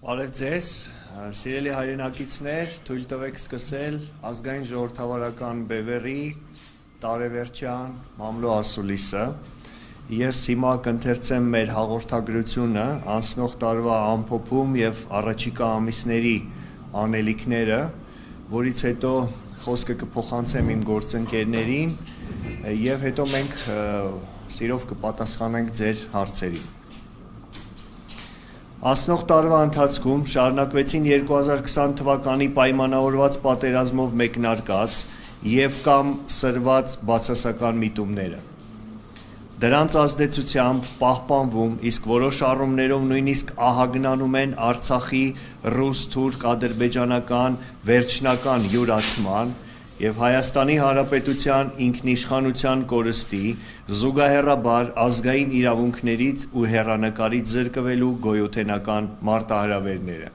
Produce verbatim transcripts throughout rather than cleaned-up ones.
Բարև ձեզ, սիրելի հայրենակիցներ, թույլ տվեք սկսել ազգային ժողովրդավարական բեւեռի տարեվերջյան մամլոյ ասուլիսը։ Ես հիմա կընթերցեմ մեր հաղորդագրությունը, անցնող տարուայ ամփոփում եւ առաջիկայ ամիսների անելիքները, որից հետո խօսքը կը փոխանցեմ իմ գործընկերներին, եւ հետո մենք, ը, սիրով կը պատասխանենք ձեր հարցերին։ Անցնող տարուայ ընթացքում շարունակուեցին երկու հազար քսան թուականի պայմանավորուած պատերազմով մեկնարկած եւ կամ սրված բացասական միտումները։ Դրանց ազդեցութեամբ պահպանվում, իսկ որոշ առումներով նոյնիսկ ահագնանում են Արցախի ռուս-թուրք-ադրբեջանական վերջնական յուրացման եւ Հայաստանի Հանրապետության ինքնիշխանութեան կորստի, զուգահեռաբար ազգային իրաւունքներից ու հեռանկարից զրկուելու գոյութենական մարտահրաւերները։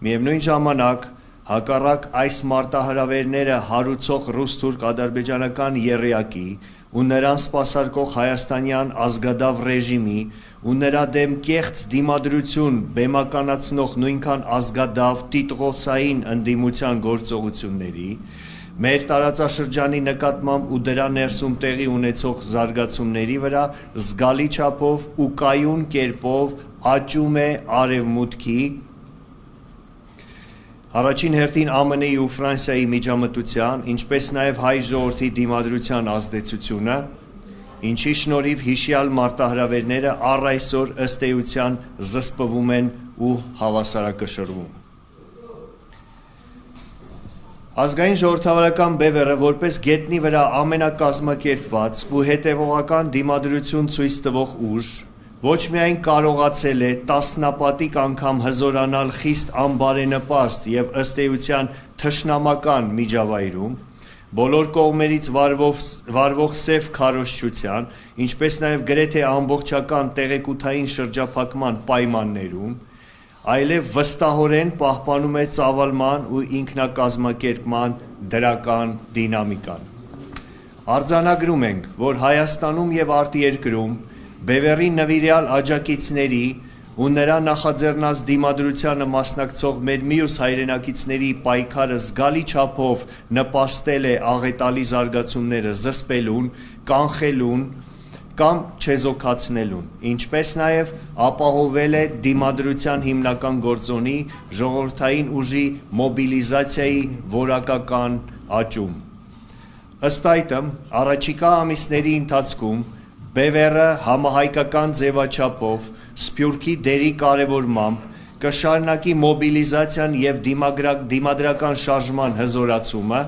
Միեւնոյն ժամանակ, հակառակ այս մարտահրաւերները հարուցող ռուս-թուրք-ադրբեջանական եռեակի ու նրան սպասարկող հայաստանեան ազգադաւ ռեժիմի ու նրա դէմ կեղծ դիմադրութիւն բեմականացնող նոյնքան ազգադաւ տիտղոսային ընդդիմութեան գործողութիւնների, մեր տարածաշրջանի նկատմամբ ու դրա ներսում տեղի ունեցող զարգացումների վրայ զգալի չափով ու կայուն կերպով աճում է Արեւմուտքի, առաջին հերթին Ա Մ Ն-ի ու Ֆրանսիայի միջամտութեան, ինչպէս նաեւ հայ ժողովրդի դիմադրութեան ազդեցութիւնը, ինչի շնորհիվ յիշեալ մարտահրաւերները առ այսօր ըստ էութեան զսպվում են ու հաւասարակշռվում։ Ազգային ժողովրդավարական բեւեռը որպէս գետնի վրայ ամենակազմակերպուած ու հետեւողական դիմադրութիւն ցոյց տուող ուժ, ոչ միայն կարողացել է տասնապատիկ անգամ հզօրանալ խիստ անբարենպաստ եւ ըստ էութեան թշնամական միջավայրում, բոլոր կողմերից վարվող, վարվող սեւ քարոզչութեան, ինչպէս նաեւ գրեթէ ամբողջական տեղեկութային շրջափակման պայմաններում, այլեւ վստահօրէն պահպանում է ծաւալման ու ինքնակազմակերպման դրական դինամիկան։ Արձանագրում ենք, որ Հայաստանում եւ արտերկրում բեւեռի նուիրեալ աջակիցների ու նրա նախաձեռնած դիմադրությանը մասնակցող մեր միւս հայրենակիցների պայքարը զգալի չափով նպաստել է աղետալի զարգացումները զսպելուն, կանխելուն կամ չեզոքացնելուն, ինչպէս նաեւ ապահովել է դիմադրութեան հիմնական գործօնի՝ ժողովրդային ուժի մոբիլիզացիայի որակական աճում։ Ըստ այդմ, առաջիկայ ամիսների ընթացքում Բեւեռը համահայկական ձեւաչափով Սփիւռքի դերի կարեւորմամբ կը շարունակի մոբիլիզացիան եւ դիմագրակ-, դիմադրական շարժման հզօրացումը,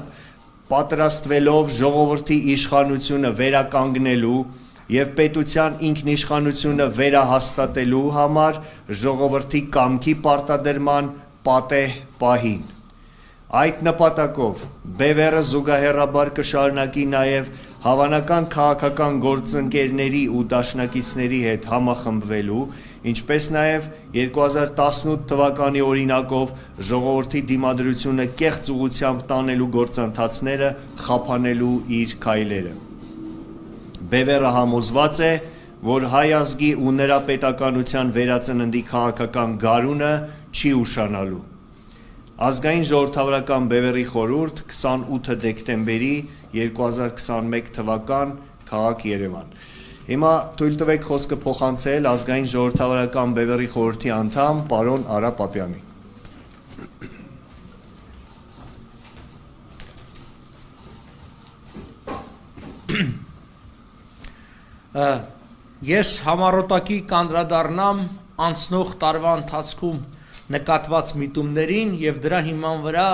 պատրաստուելով ժողովրդի իշխանութիւնը վերականգնելու եւ պետութեան ինքնիշխանութիւնը վերահաստատելու համար ժողովրդի կամքի պարտադրման պատեհ պահին։ Այդ նպատակով Բեւեռը զուգահեռաբար կը շարունակի նաեւ հաւանական քաղաքական գործընկերների ու դաշնակիցների հետ համախմբուելու, ինչպէս նաեւ երկու հազար տասնութ թուականի օրինակով ժողովրդի դիմադրութիւնը կեղծ ուղղութեամբ տանելու գործընթացները խափանելու իր քայլերը։ Բեւեռը համոզուած է, որ հայ ազգի ու նրա պետականութեան վերածննդի քաղաքական գարունը չի ուշանալու։ Ազգային ժողովրդավարական բեւեռի խորհուրդ, քսանութ դեկտեմբերի երկու հազար քսանմեկ թուական, քաղաք Երեւան։ Հիմա թույլ տվեք խօսքը փոխանցել ազգային ժողովրդավարական բեւեռի խորհրդի անդամ պարոն Արա Պապեանի։ Ը, ես համառօտակի կանդրադառնամ անցնող տարուայ ընթացքում նկատուած միտումներին եւ դրա հիման վրա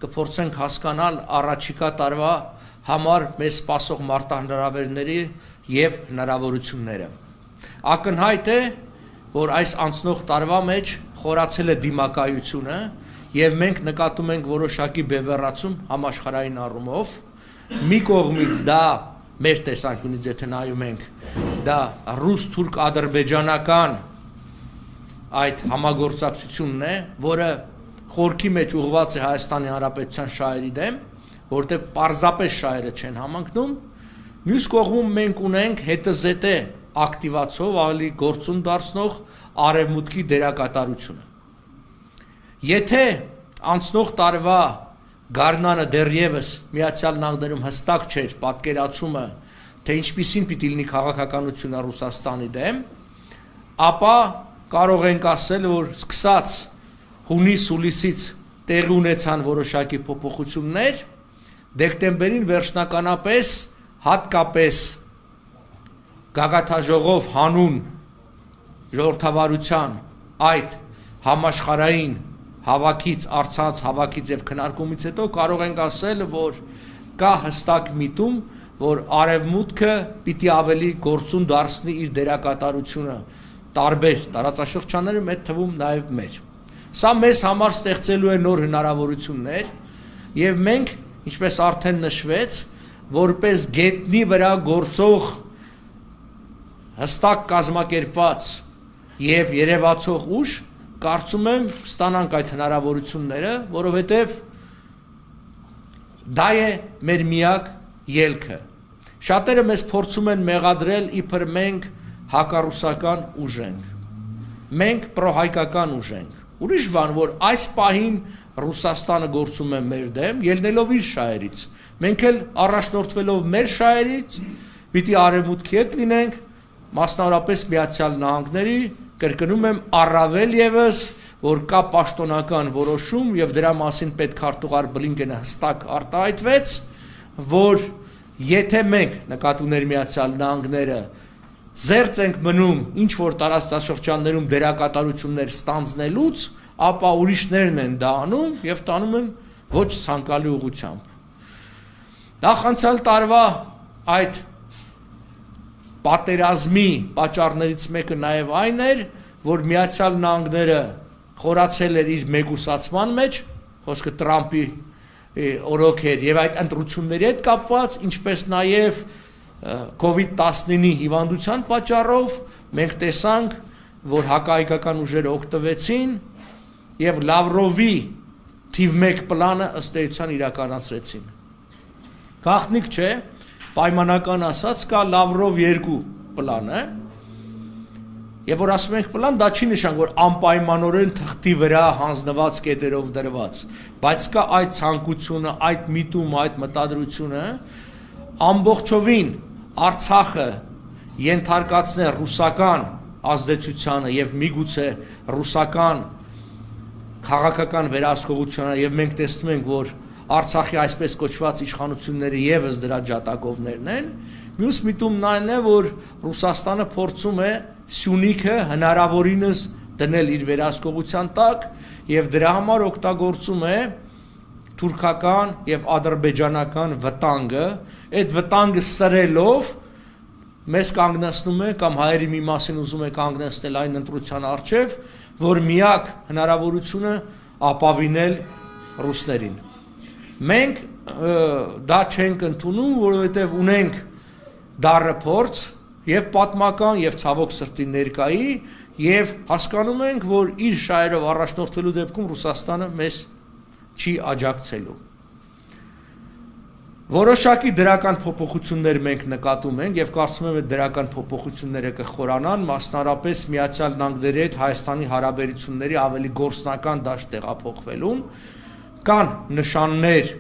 կը փորձենք հասկանալ առաջիկայ տարուայ համար մեզ սպասող մարտահրավերների եւ հնարաւորութիւնները։ Ակնյայտ է, որ այս անցնող տարուայ մէջ խորացել է դիմակայութիւնը եւ մենք նկատում ենք որոշակի բեւեռացում համաշխարհային առումով։ Մի կողմից դա մեր տեսանկիւնից եթե նայում ենք, դա ռուս-թուրք-ադրբեջանական այդ համագործակցությունն է, որը խորքի մեջ ուղղված է Հայաստանի Հանրապետության շահերի դէմ, որտեղ պարզապես շահերը չեն համընկնում։ Մյուս կողմում մենք ունենք հետզհետե ակտիվացող, ավելի գործուն դարձնող արեւմուտքի դերակատարությունը։ Եթէ անցնող տարուայ գարնանը դեռեւս Միացեալ Նահանգներում յստակ չէր պատկերացումը, թէ ինչպիսին պիտի լինի քաղաքականությունը Ռուսաստանի դէմ, ապա կարող ենք ասել, որ սկսած յունիս-յուլիսից տեղի ունեցան որոշակի փոփոխութիւններ, դեկտեմբերին վերջնականապէս, յատկապէս գագաթաժողով յանուն ժողովրդավարութեան այդ համաշխարհային հաւաքից, առցանց հաւաքից եւ քննարկումից յետոյ կարող ենք ասել, որ կայ յստակ միտում, որ Արեւմուտքը պիտի աւելի գործուն դարձնի իր դերակատարութիւնը տարբեր տարածաշրջաններում, այդ թվում նաեւ մեր։ Սա մեզ համար ստեղծելու է նոր հնարաւորութիւններ եւ մենք, ինչպէս արդէն նշուեց, որպէս գետնի վրայ գործող, յստակ կազմակերպուած եւ երեւացող ուժ, կարծում եմ, ստանանք այդ հնարաւորութիւնները, որովհետեւ դա է մեր միակ ելքը։ Շատերը մեզ փորձում են մեղադրել, իբր մենք հակառուսական ուժ ենք։ Մենք պրոհայկական ուժ ենք։ Ուրիշ բան, որ այս պահին Ռուսաստանը գործում է մեր դէմ, ելնելով իր շահերից։ Մենք էլ առաջնորդվելով մեր շահերից, պիտի արեւմուտքի հետ լինենք, մասնավորապես Միացեալ Նահանգների, կրկնում եմ, առավել եւս, որ կայ պաշտօնական որոշում եւ դրա մասին պետքարտուղար Բլինկենը յստակ արտայայտուեց, որ եթէ մենք, նկատի ունի Միացեալ Նահանգները, զերծ ենք մնում ինչ որ տարածաշրջաններում դերակատարութիւններ ստանձնելուց, ապա ուրիշներն են դա անում եւ տանում են ոչ ցանկալի ուղղությամբ։ Նախ անցյալ տարուայ այդ պատերազմի պատճառներից մեկը նաեւ այն էր, որ Միացեալ Նահանգները խորացել էր իր մեկուսացման մեջ, խօսքը Տրամփի, է, օրոք էր, եւ այդ ընտրութիւնների հետ կապուած, ինչպէս նաեւ, ը, COVID-19-ի հիւանդութեան պատճառով մենք տեսանք, որ հակահայկական ուժերը օգտուեցին եւ Լավրովի թիվ մեկ պլանը ըստ էության իրականացրեցին։ Գաղտնիք չէ, պայմանական ասած, կայ Լավրով երկու պլանը, եւ որ ասում ենք պլան, դա չի նշան, որ անպայմանորեն թղթի վրայ հանձնուած կետերով դրուած, բայց կայ այդ ցանկությունը, այդ միտումը, այդ մտադրությունը, ամբողջովին Արցախը ենթարկածներ ռուսական ազդեցությանը եւ միգուցե ռուսական քաղաքական վերահսկողությանը, եւ մենք տեսնում ենք, որ Արցախի այսպես կոչուած իշխանությունները եւս դրա ջատագովներն են։ Մյուս միտումն այն է, որ Ռուսաստանը փորձում է Սիունիքը հնարաւորինս դնել իր վերահսկողության տակ եւ դրա համար օգտագործում է թուրքական եւ ադրբեջանական վտանգը, այդ վտանգը սրելով մեզ կանգնեցնում է կամ հայերի մի մասին ուզում է կանգնեցնել այն ընտրության առջեւ, որ միակ հնարաւորությունը ապավինել ռուսներին։ Մենք, ը, դա չենք ընդունում, որովհետեւ ունենք դառը փորձ, եւ պատմական, եւ ցավոք սրտի ներկայի, եւ հասկանում ենք, որ իր շահերով առաջնորդվելու դեպքում Ռուսաստանը մեզ չի աջակցելու։ Որոշակի դրական փոփոխություններ մենք նկատում ենք եւ կարծում եմ, այդ դրական փոփոխությունները կը խորանան, մասնարարպես Միացյալ Նահանգների հետ Հայաստանի հարաբերությունների ավելի գործնական դաշտ տեղափոխվելուն։ Կան նշաններ,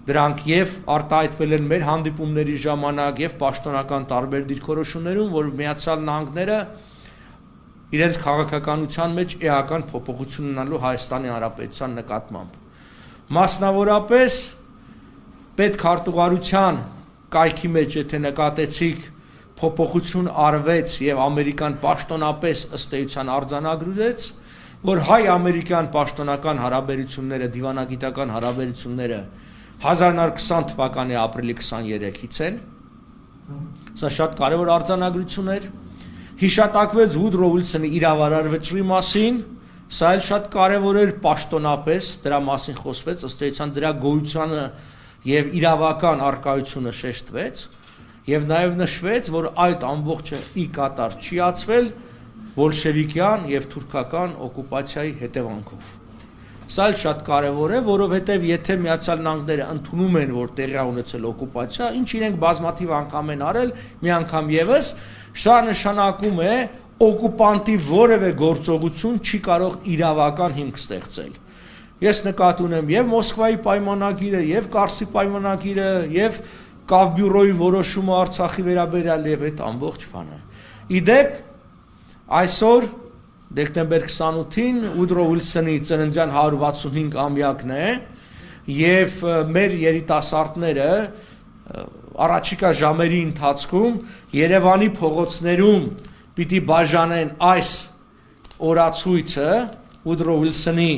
դրանք եւ արտահայտվել են մեր հանդիպումների ժամանակ եւ պաշտոնական տարբեր դիրքորոշումներում, որ Միացյալ Նահանգները իրենց քաղաքականության մեջ էական փոփոխություն ունենալու Հայաստանի Հանրապետության նկատմամբ։ Մասնավորապես պետքարտուղարության կայքի մեջ, եթե նկատեցիք, փոփոխություն արվեց եւ ամերիկան պաշտոնապես ըստ էության արձանագրեց, որ հայ-ամերիկյան պաշտոնական հարաբերությունները, դիվանագիտական հարաբերությունները հազար նար քսան թվականի ապրիլի քսաներեքից են։ Սա շատ կարեւոր արձանագրություն էր։ Յիշատակվեց Woodrow Wilson-ի իրավարար վճռի մասին, սա էլ շատ կարեւոր էր պաշտոնապես, դրա մասին խոսվեց, ըստ էության դրա գոյությանը եւ իրավական առկայությունը շեշտվեց, եւ նաեւ նշվեց, որ այդ ամբողջը ի կատար չի ածվել բոլշևիկյան եւ թուրքական օկուպացիայի հետեւանքով։ Սա էլ շատ կարեւոր է, որովհետեւ եթե Միացյալ Նահանգները ընդունում են, որ տեղի ա ունեցել օկուպացիա, ինչ իրենք բազմաթիվ անգամ են արել, մի անգամ եւս, սա նշանակում է, օկուպանտի որեւէ գործողություն չի կարող իրավական հիմք ստեղծել։ Ես նկատի ունեմ եւ Մոսկվայի պայմանագիրը, եւ Կարսի պայմանագիրը, եւ Կավբիուրոյի որոշումը Արցախի վերաբերյալ, եւ այդ ամբողջ բանը։ Ի դեպ, այսօր, դեկտեմբեր քսանութին, Ուդրո Ուիլսոնի ծննդեան հարիւր վաթսուն հինգ ամեակն է, եւ, ը, մեր երիտասարդները, ը, առաջիկայ ժամերի ընթացքում Երեւանի փողոցներում պիտի բաժանեն այս օրացոյցը Ուդրո Ուիլսոնի,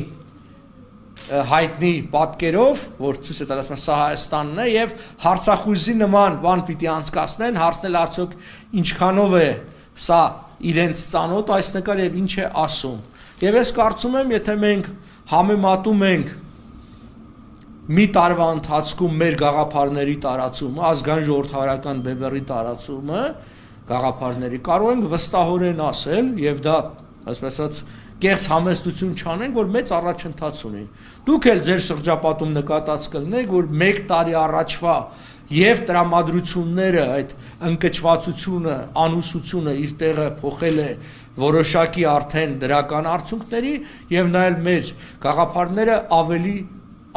ը, յայտնի պատկերով, որ ցոյց է տալիս, ասում, սա Հայաստանն է, եւ հարցախոյզի նման բան պիտի անցկացնեն, հարցնել արդյոք ինչքանով է սա իրենց ծանօթ այս նկար եւ ինչ է ասում։ Եւ ես կարծում եմ, եթե մենք համեմատում ենք մի տարուայ ընթացքում մեր գաղափարների տարածումը, ազգային ժողովրդավարական բեւեռի տարածումը գաղափարների, կարող ենք վստահորեն ասել, եւ դա, այսպես ասած, կեղծ համեստություն չանենք, որ մեծ առաջընթաց ունի։ Դուք էլ ձեր շրջապատում նկատած կլինեք, որ մէկ տարի առաջվա եւ տրամադրությունները, այդ ընկճվածությունը, անհուսությունը իր տեղը փոխել է որոշակի արդեն դրական արդյունքների, եւ նայել մեր գաղափարները ավելի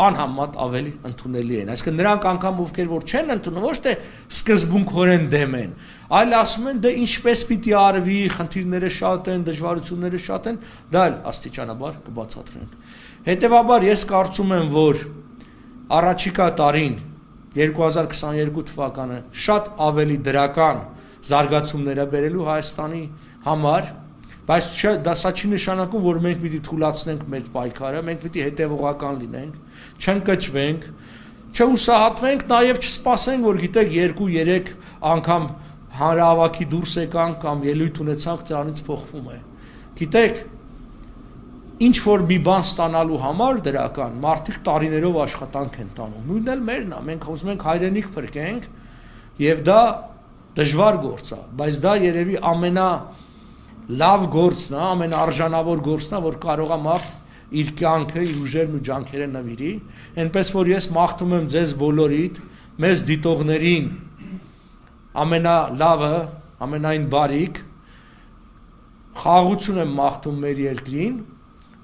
անհամեմատ ավելի ընդունելի են։ Այսինքն, նրանք անգամ, ովքեր որ չեն ընդունում, ոչ թե սկզբունքորեն դեմ են, այլ ասում են, «Դե ինչպես պիտի արուի, խնդիրները շատ են, դժվարությունները շատ են», դա էլ աստիճանաբար կբացատրենք։ Հետեւաբար, ես կարծում եմ, որ առաջիկայ տարին, երկու հազար քսաներկու թվականը, շատ ավելի դրական զարգացումներ է բերելու Հայաստանի համար, բայց չէ, դա, սա չի նշանակում, որ մենք պիտի թուլացնենք մեր պայքարը, մենք պիտի հետեւողական լինենք, չընկճվենք, չհուսահատվենք, նաեւ չսպասենք, որ, գիտեք, երկու-երեք անգամ հանրահավաքի դուրս եկանք կամ ելոյթ ունեցանք, դրանից փոխվում է։ Գիտեք, ինչ որ մի բան ստանալու համար դրական, մարդիկ տարիներով աշխատանք են տանում։ Նոյնն էլ մերն է, մենք ուզում ենք հայրենիք փրկենք, եւ դա դժուար գործ է, բայց դա երեւի ամենա լավ գործն է, ամենաարժանաւոր գործն է, որ կարող է մարդ իր կեանքը, իր ուժերն ու ջանքերը նուիրի։ Այնպես որ ես մաղթում եմ ձեզ բոլորիդ, մեզ դիտողներին, ամենալավը, ամենայն բարիք, խաղաղություն եմ մաղթում մեր երկրին,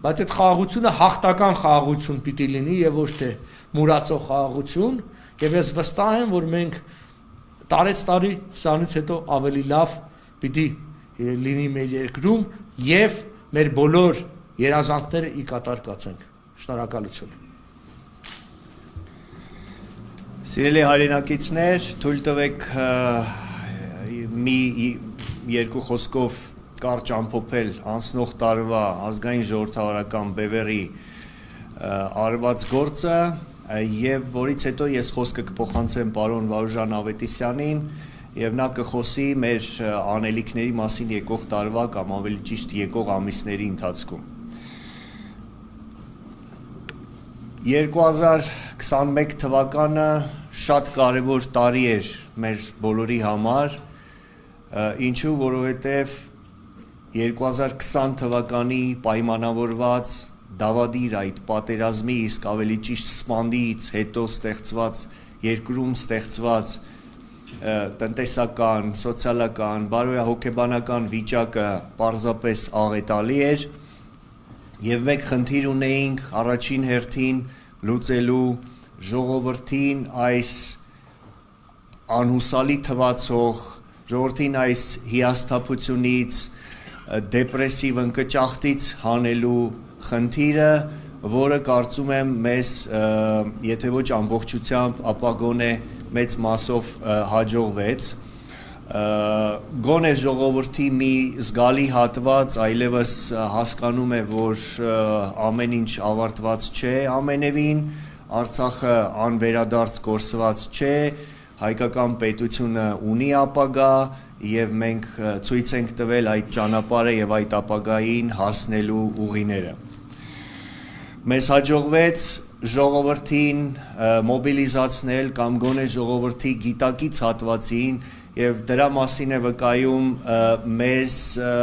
բայց այդ խաղաղությունը հաղթական խաղաղություն պիտի լինի եւ ոչ թե մուրացող խաղաղություն, եւ ես վստահ եմ, որ մենք տարեց տարի սրանից հետո ավելի լավ պիտի լինի մեր երկրում, եւ մեր բոլոր երազանքները ի կատար կացենք։ Շնորհակալություն։ Սիրելի հայրենակիցներ, թույլ տվեք, ը, մի, երկու խոսքով կարճ ամփոփել անցնող տարուայ ազգային ժողովրդավարական բեւեռի, ը, արուած գործը, ը, եւ որից հետո ես խոսքը կփոխանցեմ պարոն Վարուժան Ավետիսյանին, եւ նա կխոսի մեր, ը, անելիքների մասին եկող տարուայ կամ ավելի ճիշտ եկող ամիսների ընթացքում։ Երկու հազար քսանմեկ թվականը շատ կարեւոր տարի էր մեր բոլորի համար, ը, ինչու, որովհետեւ երկու հազար քսան թվականի պայմանավորուած դաւադիր այդ պատերազմի, իսկ ավելի ճիշտ սպանդից հետո ստեղծուած, երկրում ստեղծուած, ը, տնտեսական, սոցիալական, բարոյահոգեբանական վիճակը պարզապէս աղետալի էր, եւ մենք խնդիր ունեինք առաջին հերթին լուծելու ժողովրդին այս անհուսալի թվացող, ժողովրդին այս հիասթափությունից, ը, դեպրեսիվ ընկճախտից հանելու խնդիրը, որը կարծում եմ մեզ, ը, եթե ոչ ամբողջությամբ, ապա գոնե մեծ մասով, ը, հաջողվեց։ Ը, գոնե ժողովրդի մի զգալի հատված այլեւս, ը, հասկանում է, որ, ը, ամեն ինչ ավարտված չէ ամենեւին, Արցախը անվերադարձ կորսված չէ, հայկական պետությունը ունի ապագա, եւ մենք, ը, ցոյց ենք տուել այդ ճանապարհը եւ այդ ապագային հասնելու ուղիները։ Մեզ հաջողվեց ժողովրդին, ը, մոբիլիզացնել կամ գոնե ժողովրդի գիտակից հատվածին, եւ դրա մասին է վկայում, ը, մեզ, ը,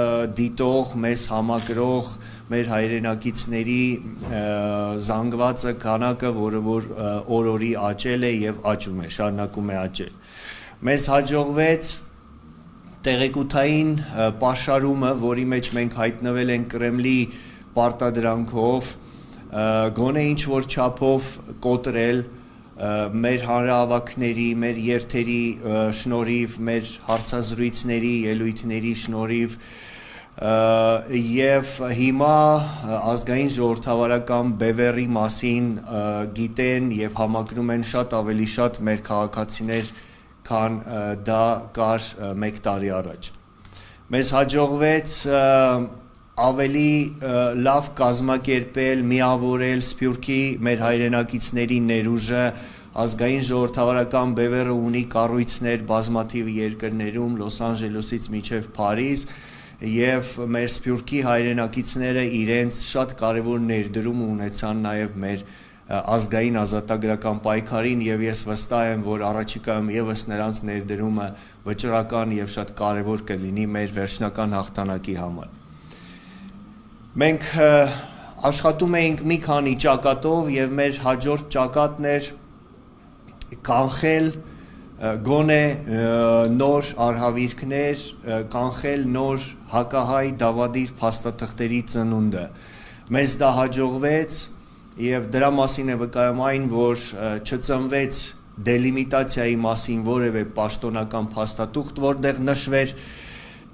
դիտող, մեզ համակրող մեր հայրենակիցների, ը, զանգվածը, քանակը, որը որ, ը, օր-օրի աճել է եւ աճում է, շարունակում է աճել։ Մեզ հաջողվեց տեղեկութային, ը, պաշարումը, որի մեջ մենք հայտնվել ենք Կրեմլի պարտադրանքով, գոնէ ինչ որ չափով կոտրել, ը, մեր հանրահաւաքների, մեր երթերի, ը, շնորհիվ, մեր հարցազրոյցների, ելոյթների շնորհիվ, ը, եւ հիմա, ը, ազգային ժողովրդավարական բեւեռի մասին, ը, գիտեն եւ համակրում են շատ ավելի շատ մեր քաղաքացիներ, քան, ը, դա կար, ը, մէկ տարի առաջ։ Մեզ հաջողվեց, ը, ավելի, ը, լաւ կազմակերպել, միաւորել Սփիւռքի մեր հայրենակիցների ներուժը։ Ազգային ժողովրդավարական բեւեռը ունի կառոյցներ բազմաթիւ երկրներում, Լոս Անժելոսից մինչեւ Փարիզ, եւ մեր Սփիւռքի հայրենակիցները իրենց շատ կարեւոր ներդրումը ունեցան նաեւ մեր, ը, ազգային ազատագրական պայքարին, եւ ես վստահ եմ, որ առաջիկայում եւս նրանց ներդրումը վճռական եւ շատ կարեւոր կը լինի մեր վերջնական հաղթանակի համար։ Մենք, ը, աշխատում էինք մի քանի ճակատով, եւ մեր հաջորդ ճակատն էր կանխել, ը, գոնե, ը, նոր արհավիրքներ, ը, կանխել նոր հակահայ դաւադիր փաստաթղթերի ծնունդը։ Մեզ դա հաջողվեց, եւ դրա մասին է վկայում այն, որ, ը, չծնվեց դելիմիտացիայի մասին որեւէ պաշտոնական փաստաթուղթ, որտեղ նշվեր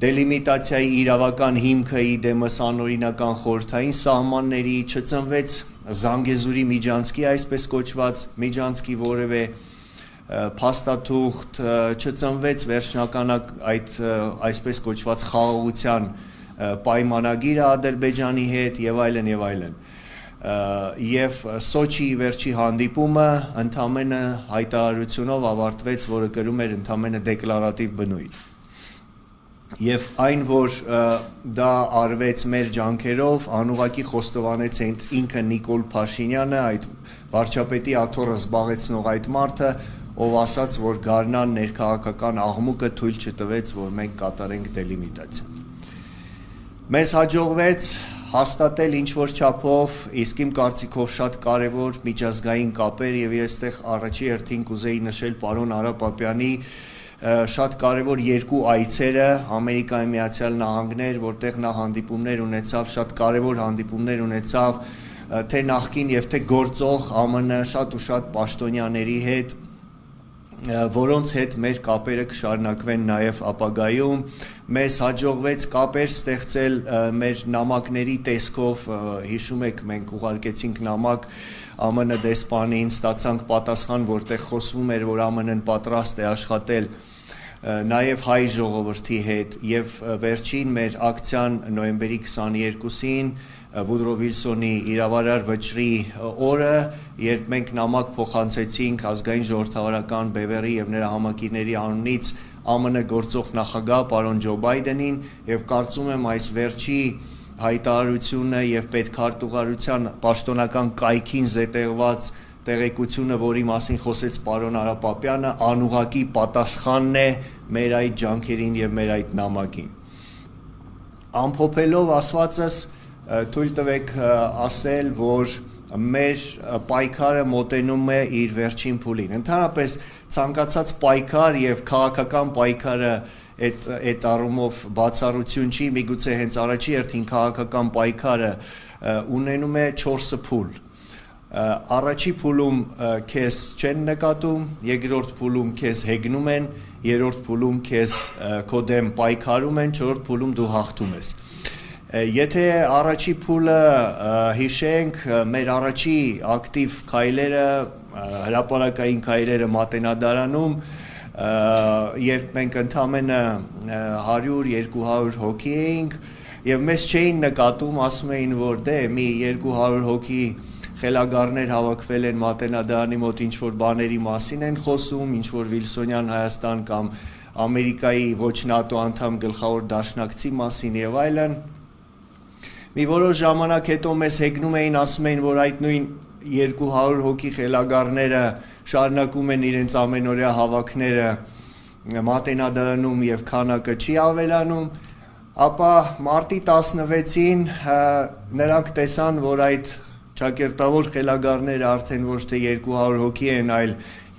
դելիմիտացիայի իրավական հիմքը, ի դեմս անօրինական խորհրդային սահմանների, չծնվեց Զանգեզուրի միջանցքի, այսպես կոչված միջանցքի որեւէ, ը, փաստաթուղթ, ը, չծնվեց վերջնական ակ-, այդ, ը, այսպես կոչված խաղաղության, ը, պայմանագիրը Ադրբեջանի հետ, եւ այլն, եւ այլն։ Ը, եւ Սոչիի վերջի հանդիպումը ընդամենը հայտարարությունով ավարտվեց, որը կրում էր ընդամենը դեկլարատիվ բնույթ։ Եւ այն, որ, ը, դա արվեց մեր ջանքերով, անուղղակի խոստովանեց հենց ինքը Նիկոլ Փաշինյանը, այդ վարչապետի աթոռը զբաղեցնող այդ մարդը, ով ասաց, որ Գարնան ներքաղաքական աղմուկը թոյլ չտուեց, որ մենք կատարենք դելիմիտացիա։ Մեզ հաջողվեց հաստատել ինչ որ չափով, իսկ իմ կարծիքով շատ կարեւոր միջազգային կապեր, եւ ես այդտեղ առաջի հերթին կուզեի նշել պարոն Արա Պապեանի, ը, շատ կարեւոր երկու այցերը Ամերիկայի Միացյալ Նահանգներ, որտեղ նա հանդիպումներ ունեցավ, շատ կարեւոր հանդիպումներ ունեցավ, ը, թէ նախկին եւ թէ գործող Ա Մ Ն շատ ու շատ պաշտոնյաների հետ, ը, որոնց հետ մեր կապերը կշարունակվեն նաեւ ապագայում։ Մեզ հաջողվեց կապեր ստեղծել, ը, մեր նամակների տեսքով, ը, հիշում եք, մենք ուղարկեցինք նամակ Ա Մ Ն դեսպանին, ստացանք պատասխան, որտեղ խոսվում էր, որ Ա Մ Ն պատրաստ է աշխատել, ը, նաեւ հայ ժողովրդի հետ, եւ, ը, վերջին մեր ակցիան նոյեմբերի քսաներկուսին, ը, Վուդրո Վիլսոնի իրավարար վճռի, ը, օրը, երբ մենք նամակ փոխանցեցինք ազգային ժողովրդավարական բեւեռի եւ նրա համակիրների անունից Ա Մ Ն գործող նախագահ պարոն Ջո Բայդենին, եւ կարծում եմ այս վերջի հայտարարությունը եւ պետքարտուղարության պաշտոնական կայքին զետեղված տեղեկությունը, որի մասին խոսեց պարոն Արա Պապեանը, անուղղակի պատասխանն է մեր այդ ջանքերին եւ մեր այդ նամակին։ Ամփոփելով ասվածս, ը, թույլ տվեք, ը, ասել, որ մեր, ը, պայքարը մոտենում է իր վերջին փուլին։ Ընդհանրապես, ցանկացած պայքար եւ քաղաքական պայքարը այդ, այդ առումով բացառություն չի, միգուցե հենց առաջի հերթին քաղաքական պայքարը, ը, ունենում է չորսը փուլ։ Ը, առաջի փուլում, ը, քեզ չեն նկատում, երկրորդ փուլում քեզ հեգնում են, երրորդ փուլում քեզ, ը, քո դեմ պայքարում են, չորրորդ փուլում դու հաղթում ես։ Ը, եթե առաջի փուլը, ը, հիշենք, ը, մեր առաջի ակտիվ քայլերը, ը, հրապարակային քայլերը Մատենադարանում, ը, երբ մենք ընդամենը, ը, հարյուր, երկու հարյուր հոգի էինք, եւ մեզ չէին նկատում, ասում էին, որ դե, մի երկու հարյուր հոգի խելագարներ հավաքվել են Մատենադարանի մոտ, ինչ որ բաների մասին են խոսում, ինչ որ Վիլսոնյան Հայաստան կամ Ամերիկայի ոչ նատո անդամ գլխաւոր դաշնակցի մասին եւ այլն։ Մի որոշ ժամանակ հետո մեզ հեգնում էին, ասում էին, որ այդ նոյն երկու հարյուր հոգի խելագարները շարունակում են իրենց ամենօրյա հավաքները Մատենադարանում եւ քանակը չի ավելանում, ապա մարտի տասնվեցին, ը, նրանք տեսան, որ այդ ճակերտաւոր խելագարները արդեն ոչ թէ երկու հարյուր հոգի են, այլ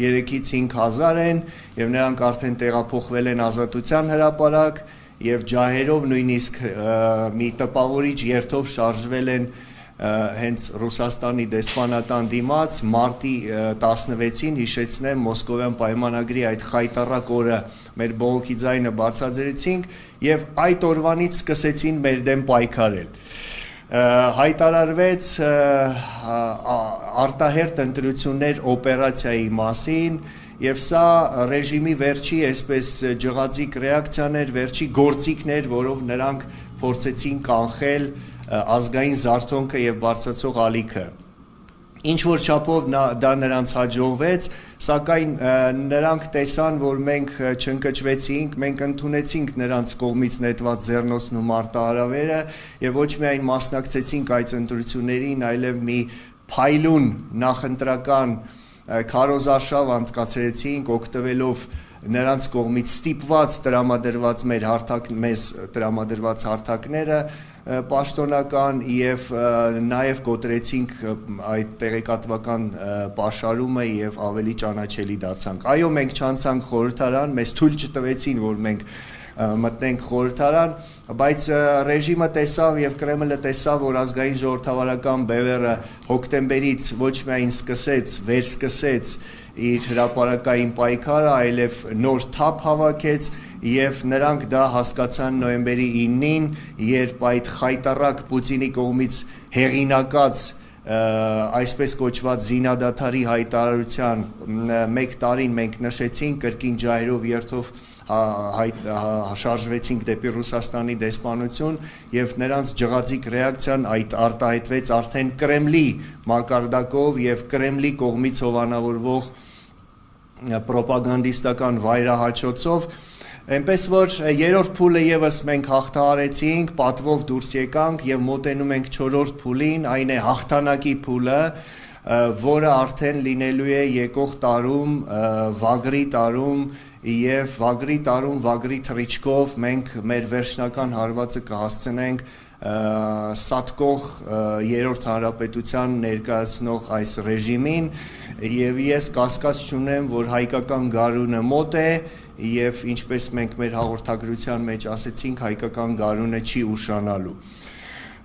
երեքից հինգ հազար են, եւ նրանք արդեն տեղափոխվել են Ազատության հրապարակ, եւ ջահերով նոյնիսկ, ը, մի տպաւորիչ երթով շարժվել են, հենց Ռուսաստանի դեսպանատան դիմաց, մարտի, ը, տասնվեցին, յիշեցնեմ, Մոսկովեան պայմանագրի այդ խայտառակ օրը մեր բողոքի ձայնը բարձրացրեցինք, եւ այդ օրուանից սկսեցին մեր դէմ պայքարել։ Ը, հայտարարվեց, ը, ա, ա, արտահերթ ընտրություններ օպերացիայի մասին, եւ սա ռեժիմի վերջի, այսպես, ջղաձիկ ռեակցիան էր, վերջի գործիքն էր, որով նրանք փորձեցին կանխել, ը, ազգային զարթոնքը եւ բարձրացող ալիքը։ Ինչ որ չափով նա, դա նրանց հաջողվեց, սակայն, ը, նրանք տեսան, որ մենք, ը, չընկճվեցինք, մենք ընդունեցինք նրանց կողմից նետված ձեռնոցն ու մարտահրավերը, եւ ոչ միայն մասնակցեցինք այդ ընտրություններին, այլեւ մի փայլուն նախընտրական, ը, քարոզարշաւ անցկացրեցինք, օգտվելով նրանց կողմից ստիպված տրամադրված մեր հարթակ-, մեզ տրամադրված հարթակները, ը, պաշտոնական, եւ, ը, նաեւ կոտրեցինք, ը, այդ տեղեկատուական, ը, պաշարումը եւ ավելի ճանաչելի դարձանք։ Այո, մենք չանցանք խորհրդարան, մեզ թոյլ չտուեցին, որ մենք, ը, մտնենք խորհրդարան, բայց, ը, ռեժիմը տեսաւ եւ Կրեմլը տեսաւ, որ ազգային ժողովրդավարական բեւեռը հոկտեմբերից ոչ միայն սկսեց, վերսկսեց իր հրապարակային պայքարը, այլեւ նոր թափ հաւաքեց, եւ նրանք դա հասկացան նոյեմբերի իննին, երբ այդ խայտառակ Պուտինի կողմից հեղինակած, ը, այսպես կոչված զինադադարի հայտարարութեան, մ, մէկ տարին մենք նշեցինք, կրկին ջահերով երթով հա-, հայ-, հա-, շարժվեցինք դէպի Ռուսաստանի դեսպանություն, եւ նրանց ջղաձիկ ռեակցիան այդ արտահայտվեց արդեն Կրեմլի մակարդակով եւ Կրեմլի կողմից հովանավորվող, ը, պրոպագանդիստական վայրահաչոցով։ Այնպես որ, ը, երրորդ փուլը եւս մենք հաղթահարեցինք, պատվով դուրս եկանք եւ մոտենում ենք չորրորդ փուլին, այն է հաղթանակի փուլը, ը, որը արդեն լինելու է եկող տարում, ը, վագրի տարում, եւ վագրի տարում, վագրի թռիչքով մենք մեր վերջնական հարվածը կհասցնենք, ը, սատկող, ը, երրորդ հանրապետութեան ներկայացնող այս ռեժիմին, եւ ես կասկած չունեմ, որ հայկական գարունը մօտ է, եւ ինչպես մենք մեր հաղորդագրութեան մեջ ասեցինք, հայկական գարունը չի ուշանալու։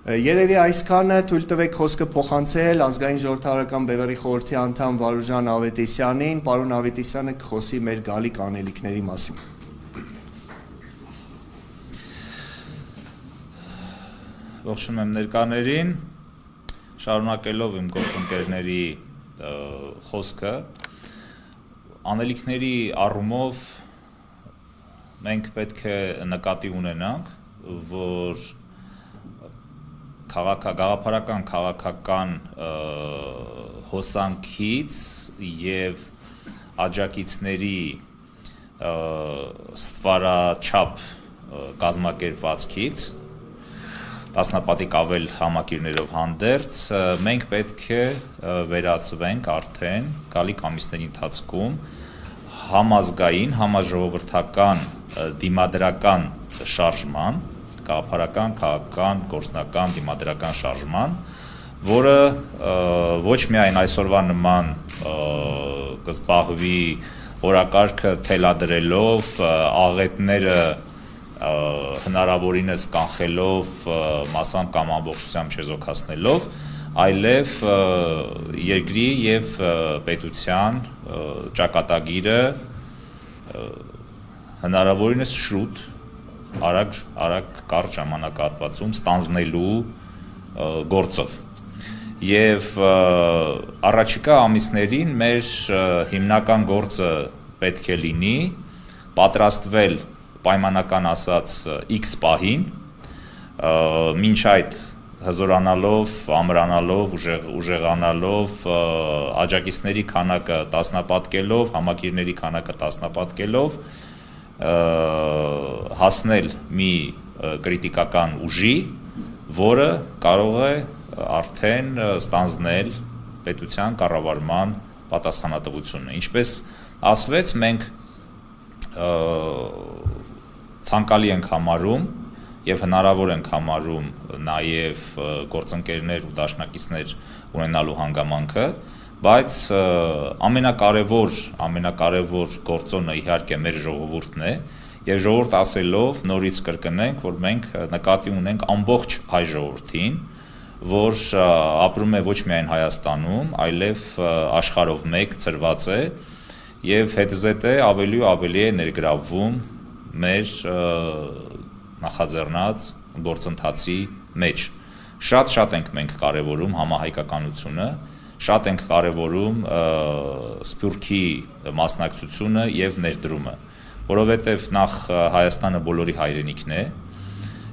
Ը, երեւի այսքանը, թոյլ տուէք խօսքը փոխանցել ազգային ժողովրդավարական բեւեռի խորհրդի անդամ Վարուժան Ավետիսյանին։ Պարոն Ավետիսյանը կխօսի մեր գալիք անելիքների մասին։ Ողջունում եմ ներկաներին, շարունակելով իմ գործընկերների, ը, խօսքը, անելիքների առումով մենք պետք է նկատի ունենանք, որ քաղաքը-, գաղափարական քաղաքական, ը, հոսանքից եւ աջակիցների, ը, ստվարաչափ, ը, կազմակերպվածքից, տասնապատիկ ավել համակիրներով հանդերձ, ը, մենք պետք է, ը, վերածվենք արդեն գալիք ամիսների ընթացքում համազգային, համաժողովրդական, ը, դիմադրական շարժման, գաղափարական, քաղաքական, գործնական, դիմադրական շարժման, որը, ը, ոչ միայն այսօրվա նման, ը, կզբաղվի օրակարգը թելադրելով, ը, աղետները, ը, հնարավորինս կանխելով, ը, մասամբ կամ ամբողջությամբ չեզոքացնելով, այլև, ը, երկրի եւ, ը, պետության, ը, ճակատագիրը, ը, հնարավորինս շուտ, արագ, արագ կարճ ժամանակահատվածում ստանձնելու, ը, գործով։ Եւ, ը, առաջիկա ամիսներին մեր, ը, հիմնական գործը պետք է լինի պատրաստվել պայմանական ասած, ը, X պահին, ը, մինչ այդ հզորանալով, ամրանալով, ուժեղ-, ուժեղանալով, ը, աջակիցների քանակը տասնապատկելով, համակիրների քանակը տասնապատկելով, ը, հասնել մի, ը, կրիտիկական ուժի, որը կարող է արդեն, ը, ստանձնել պետության կառավարման պատասխանատվությունը։ Ինչպես ասվեց, մենք, ը, ցանկալի ենք համարում եւ հնարավոր ենք համարում նաեւ, ը, գործընկերներ ու դաշնակիցներ ունենալու հանգամանքը, բայց, ը, ամենակարեւոր, ամենակարեւոր գործոնը իհարկե մեր ժողովուրդն է, եւ ժողովուրդ ասելով նորից կրկնենք, որ մենք, ը, նկատի ունենք ամբողջ հայ ժողովրդին, որ, ը, ապրում է ոչ միայն Հայաստանում, այլեւ, ը, աշխարհով մէկ ծրուած է եւ հետզհետէ ավելի ու ավելի է ներգրաւվում մեր, ը, նախաձեռնած գործընթացի մէջ։ Շատ-շատ ենք մենք կարեւորում համահայկականությունը, շատ ենք կարեւորում, ը, Սփիւռքի մասնակցությունը եւ ներդրումը, որովհետեւ նախ, ը, Հայաստանը բոլորի հայրենիքն է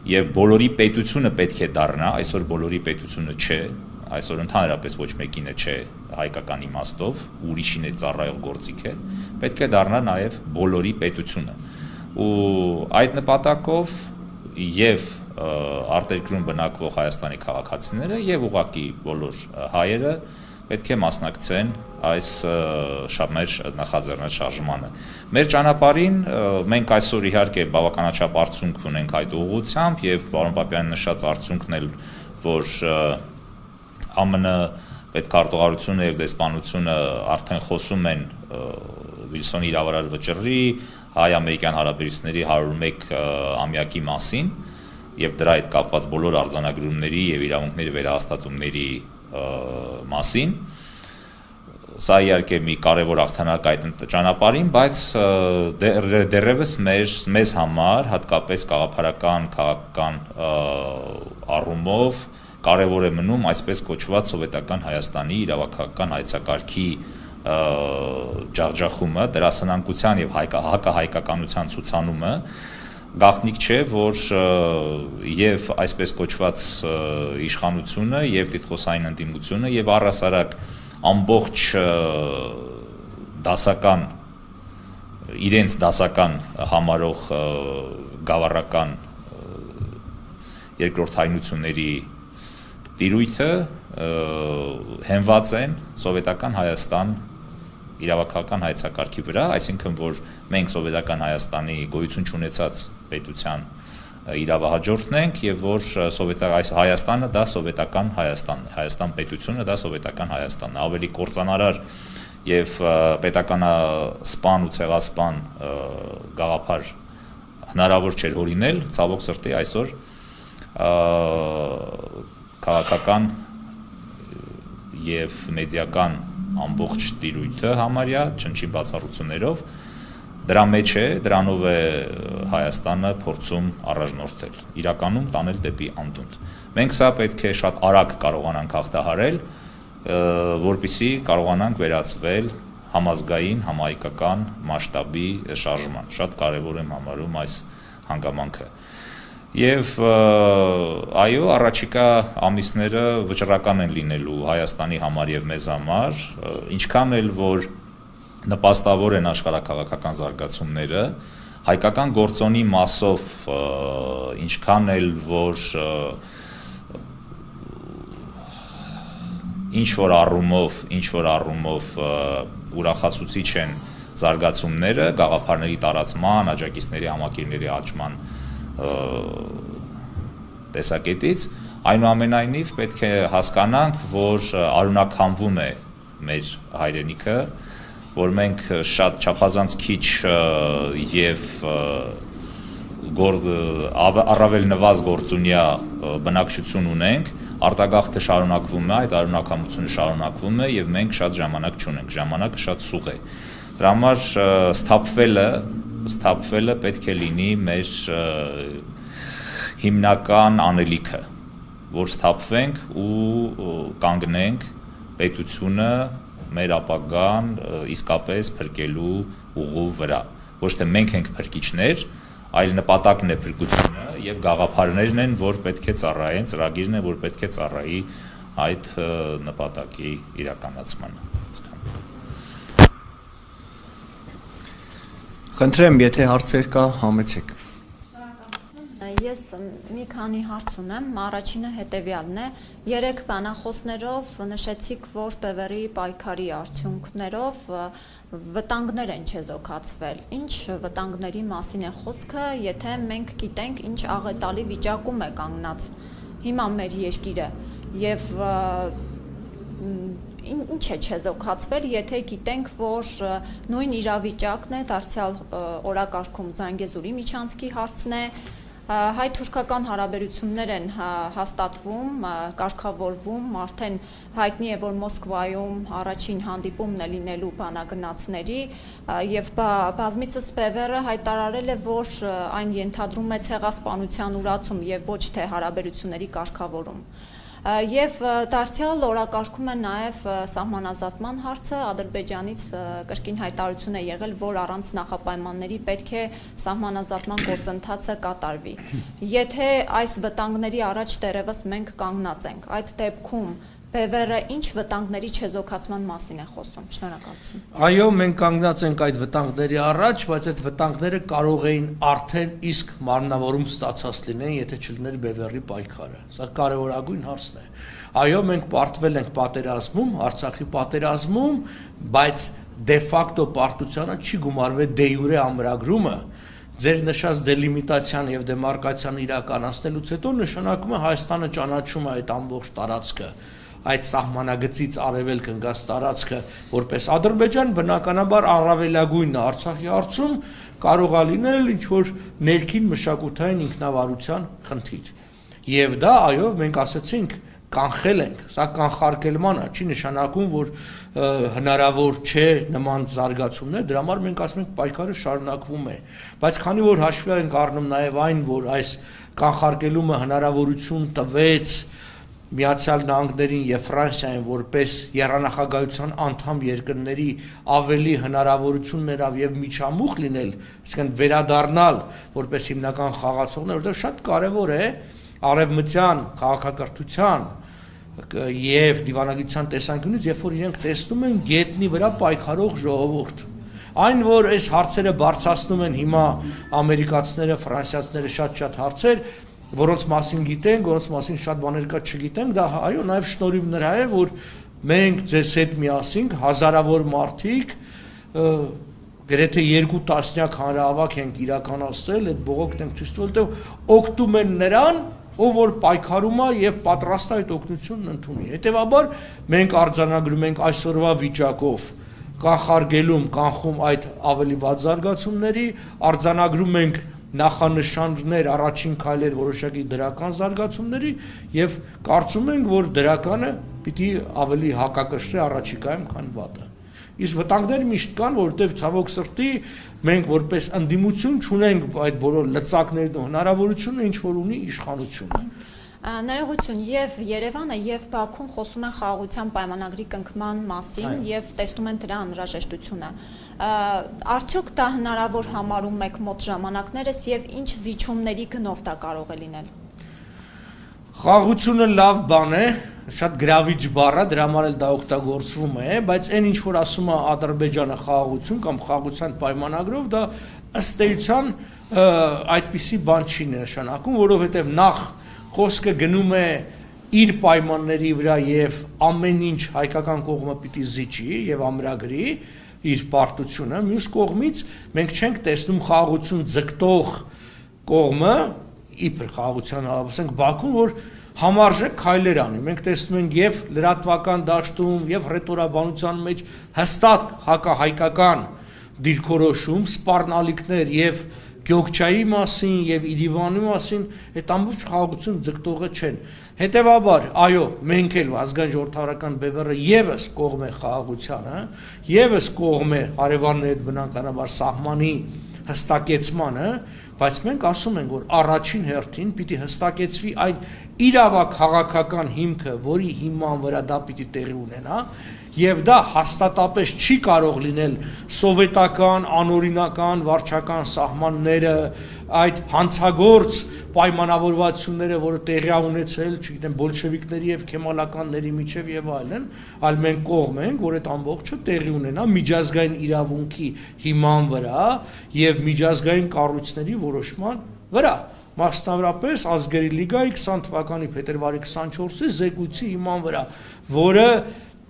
եւ բոլորի պետությունը պէտք է դառնայ, այսօր բոլորի պետությունը չէ, այսօր ընդհանրապես ոչ մեկինը չէ հայկական իմաստով, ուրիշին է ծառայող գործիք է, պէտք է դառնայ նաեւ բոլորի պետությունը։ Ու այդ նպատակով եւ, ը, արտերկրում բնակվող Հայաստանի քաղաքացիները եւ ուղղակի բոլոր, ը, հայերը պէտք է մասնակցեն այս, ը, շա-, մեր նախաձեռնած շարժմանը։ Մեր ճանապարհին, ը, մենք այսօր իհարկե բավականաչափ արդյունք ունենք այդ ուղղությամբ եւ պարոն Պապեանին նշած արդյունքն էլ, որ, ը, Ա Մ Ն պետքարտուղարությունը եւ դեսպանությունը արդեն խոսում են, ը, Վիլսոնի իրավարար վճռի, հայ-ամերիկյան հարաբերությունների հարիւր մէկ, ը, ամեակի մասին եւ դրա հետ կապված բոլոր արձանագրումների եւ իրաւունքների վերահաստատումների, ը, մասին։ Սա իհարկե մի կարեւոր աղթանակ այդ ընդ-, ճանապարհին, բայց, ը, դեռ-, դեռեւս մեր, մեզ համար, հատկապես գաղափարական, քաղաքական, ը, առումով կարեւոր է մնում այսպես կոչուած սովետական Հայաստանի իրաւաքաղաքական հայեցակարգի, ը, ջախջախումը, դրա սնանկության եւ հայկա-, հակահայկականության ցուցանումը, գաղտնիք չէ, որ, ը, եւ այսպես կոչուած, ը, իշխանությունը, եւ տիտղոսային ընդդիմությունը, եւ առհասարակ ամբողջ, ը, դասական, իրենց դասական համարող, ը, գավառական, ը, երկրորդ հայնությունների տիրոյթը, ը, հենված են սովետական Հայաստան իրաւաքաղաքական հայեցակարգի վրա, այսինքն որ մենք սովետական Հայաստանի գոյություն չունեցած պետության, ը, իրավահաջորդն ենք եւ որ, ը, սովետա-, այս Հայաստանը դա սովետական Հայաստանն է, Հայաստան պետությունը դա սովետական Հայաստանն է, ավելի կործանարար եւ, ը, պետականասպան ու ցեղասպան, ը, գաղափար հնարաւոր չէր հորինել, ցաւոք սրտի այսօր, ը, քաղաքական եւ մեդիական ամբողջ տիրոյթը համարյա չնչին բացառություններով դրա մեջ է, դրանով է Հայաստանը փորձում առաջնորդել, իրականում տանել դէպի անդունդ։ Մենք սա պէտք է շատ արագ կարողանանք հաղթահարել, ը, որպեսզի կարողանանք վերածվել համազգային, համահայկական մասշտաբի շարժման։ Շատ կարեւոր եմ համարում այս հանգամանքը։ Եւ, ը, այո, առաջիկա ամիսները վճռական են լինելու Հայաստանի համար եւ մեզ համար, ը, ինչքան էլ որ նպաստավոր են աշխարհաքաղաքական զարգացումները, հայկական գործոնի մասով, ը, ինչքան էլ որ, ը, ինչ որ առումով, ինչ որ առումով, ը, ուրախացուցիչ են զարգացումները գաղափարների տարածման, աջակիցների համակիրների աճման, ը, տեսակետից, այնուամենայնիվ պէտք է հասկանանք, որ, ը, արունականվում է մեր հայրենիքը, որ մենք շատ չափազանց քիչ, ը, եւ, ը, գոր-, ը, ավ-, առավել նվազ գործունյա, ը, բնակչություն ունենք, արտագաղթը շարունակվում է, այդ արունակամությունը շարունակվում է եւ մենք շատ ժամանակ չունենք, ժամանակը շատ սուղ է։ Դրա համար, ը, սթափվելը, սթափվելը պէտք է լինի մեր, ը, հիմնական անելիքը, որ սթափվենք ու, ը, կանգնենք պետությունը մեր ապագան, ը, իսկապես փրկելու ուղու վրա։ Ոչ թե մենք ենք փրկիչներ, այլ նպատակն է փրկությունը եւ գաղափարներն են, որ պէտք է ծառայեն, ծրագիրն է, որ պէտք է ծառայի այդ, ը, նպատակի իրականացմանը։ Այսքան։ Խնդրեմ, եթե հարցեր կա, համեցեք։ Ես մի քանի հարց ունեմ։ Առաջինը հետեւյալն է. երեք բանախոսներով նշեցիք, որ Պ Վ Ռ-ի պայքարի արդյունքներով, ը, վտանգներ են չեզոքացվել։ Ինչ վտանգների մասին է խոսքը, եթե մենք գիտենք, ինչ աղետալի վիճակում է կանգնած հիմա մեր երկիրը, եւ, ը, մ, ին-, ինչ է չեզոքացվել, եթե գիտենք, որ, ը, նոյն իրավիճակն է դարձեալ, ը, օրակարգում Զանգեզուրի միջանցքի հարցն է, Հայ-թուրքական հարաբերություններ են հա-, հաստատվում, ա, կարգավորվում, արդեն հայտնի է, որ Մոսկվայում առաջին հանդիպումն է լինելու բանագնացների, ա, եւ բա-, բազմիցս Պեվերը հայտարարել է, որ, ա, այն ենթադրում է ցեղասպանության ուրացում եւ ոչ թե հարաբերությունների կարգավորում։ Ա, եւ, ա, դարձեալ օրակարգում է նաեւ, ա, սահմանազատման հարցը։ Ադրբեջանից, ա, կրկին հայտարարություն է եղել, որ առանց նախապայմանների պէտք է սահմանազատման գործընթացը կատարուի։ Եթե այս վտանգների առաջ դեռեւս մենք կանգնած ենք, այդ դեպքում Պեվերը ինչ վտանգների չեզոքացման մասին է խոսում։ Շնորհակալություն։ Այո, մենք կանգնած ենք այդ վտանգների առաջ, բայց այդ վտանգները կարող էին արդեն իսկ մարմնավորում ստացած լինեն, եթե չլիներ Պեվերի պայքարը։ Սա կարեւորագույն հարցն է։ Այո, մենք պարտվել ենք պատերազմում, Արցախի պատերազմում, բայց դե ֆակտո պարտությանը չի գումարվել դե յուրե ամրագրումը։ Ձեր նշած դելիմիտացիան եւ դեմարկացիան իրականացնելուց հետո նշանակում է Հայաստանը ճանաչում է այդ ամբողջ տարածքը, այդ սահմանագծից արեւելք ընկած տարածքը որպես Ադրբեջան, բնականաբար առավելագույնն է Արցախի հարցում, կարող է լինել ինչ-որ ներքին մշակութային ինքնավարության խնդիր։ Եւ դա, այո, մենք ասացինք, կանխել ենք, սա կանխարգելման է, չի նշանակում, որ, ը, հնարավոր չէ նման զարգացումներ, դրա համար մենք ասում ենք, պայքարը շարունակվում է։ Բայց քանի որ հաշվի ենք առնում նաեւ այն, որ այս կանխարգելումը հնարավորություն տվեց Միացյալ Նահանգներին եւ Ֆրանսիային որպես եռանախագահության անդամ երկրների ավելի հնարավորություններով եւ միջամուխ լինել, այսինքն վերադառնալ որպես հիմնական խաղացողներ, որտեղ շատ կարեւոր է արեւմտյան քաղաքակրթության կ-, եւ դիվանագիտության տեսանկյունից, երբ որ իրենք տեսնում են գետնի վրա պայքարող ժողովուրդ։ Այն, որ այս հարցերը բարձրացնում են հիմա ամերիկացիները, ֆրանսիացիները շատ-շատ հարցեր, որոնց մասին գիտենք, որոնց մասին շատ բաներ կա չգիտենք, դա, այո, նաեւ շնորհիվ նրա է, որ մենք ձեզ հետ միասին հազարավոր մարդիկ, ը, գրեթե երկու տասնյակ հանրահավաք ենք իրականացրել, այդ բողոքն ենք ցույց տվել, որտեղ օգնում են նրան, ով որ պայքարում է եւ պատրաստ է այդ օգնությունն ընդունի։ Հետեւաբար մենք արձանագրում ենք այսօրվա վիճակով կանխարգելում, կանխում այդ ավելի վատ զարգացումների, արձանագրում ենք նախանշաններ, առաջին քայլեր որոշակի դրական զարգացումների եւ կարծում ենք, որ դրականը պիտի ավելի հակակշռի առաջիկայում, քան վատը։ Իսկ վտանգներ միշտ կան, որովհետեւ ցավոք սրտի մենք որպես ընդդիմություն չունենք այդ բոլոր լծակներն ու հնարավորությունը, ինչ որ ունի իշխանությունը։ Ա, ներողություն, եւ Երևանը, եւ Բաքուն խոսում են խաղաղության պայմանագրի կնքման մասին Այո։ Եւ տեսնում են դրա անհրաժեշտությունը։ Ա, արդյոք դա հնարավոր համարում եք մոտ ժամանակներս եւ ինչ զիջումների գնով դա կարող է լինել։ Խաղաղությունը լավ բան է, շատ գրավիչ բառ է, դրա համար էլ դա օգտագործվում է, բայց այն ինչ որ ասում է Ադրբեջանը խաղաղություն կամ խաղաղության պայմանագրով, դա ըստ էության, ը, այդպիսի բան չի նշանակում, որովհետեւ նախ խոսքը գնում է իր պայմանների վրա եւ ամեն ինչ հայկական կողմը պիտի զիջի եւ ամրագրի իր պարտությունը։ Մյուս կողմից մենք չենք տեսնում խաղաղություն ձգտող կողմը, իբր խաղաղության, ասենք, Բաքուն, որ համարժեք քայլեր անի։ Մենք տեսնում ենք եւ լրատվական դաշտում, եւ հռետորաբանության մեջ հստակ հակահայկական դիրքորոշում, սպառնալիքներ եւ Գյոկչայի մասին, եւ Իրիվանի մասին, այդ ամբողջ խաղաղություն ձգտողը չեն։ Հետեւաբար, այո, մենք էլ Ազգային ժողովրդավարական Պ Վ Ռ եւս կողմ է խաղաղությանը, եւս կողմ է հարեւանների հետ բնականաբար սահմանի հստակեցմանը, բայց մենք ասում ենք, որ առաջին հերթին պիտի հստակեցվի այն իրավաքաղաքական հիմքը, որի հիման վրա դա պիտի տեղի ունենա, եւ դա հաստատապես չի կարող լինել սովետական, անօրինական վարչական սահմանները, այդ յանցագործ պայմանավորվածությունները, որը տեղի ա ունեցել, չգիտեմ, բոլշևիկների եւ քեմալականների միջեւ եւ այլն, այլ մենք կողմ ենք, որ այդ ամբողջը տեղի ունենա միջազգային իրավունքի հիման վրա եւ միջազգային կառույցների որոշման վրա։ Մասնավորապես Ազգերի լիգայի քսան թվականի փետրվարի քսանչորսի զեկույցի հիման վրա, որը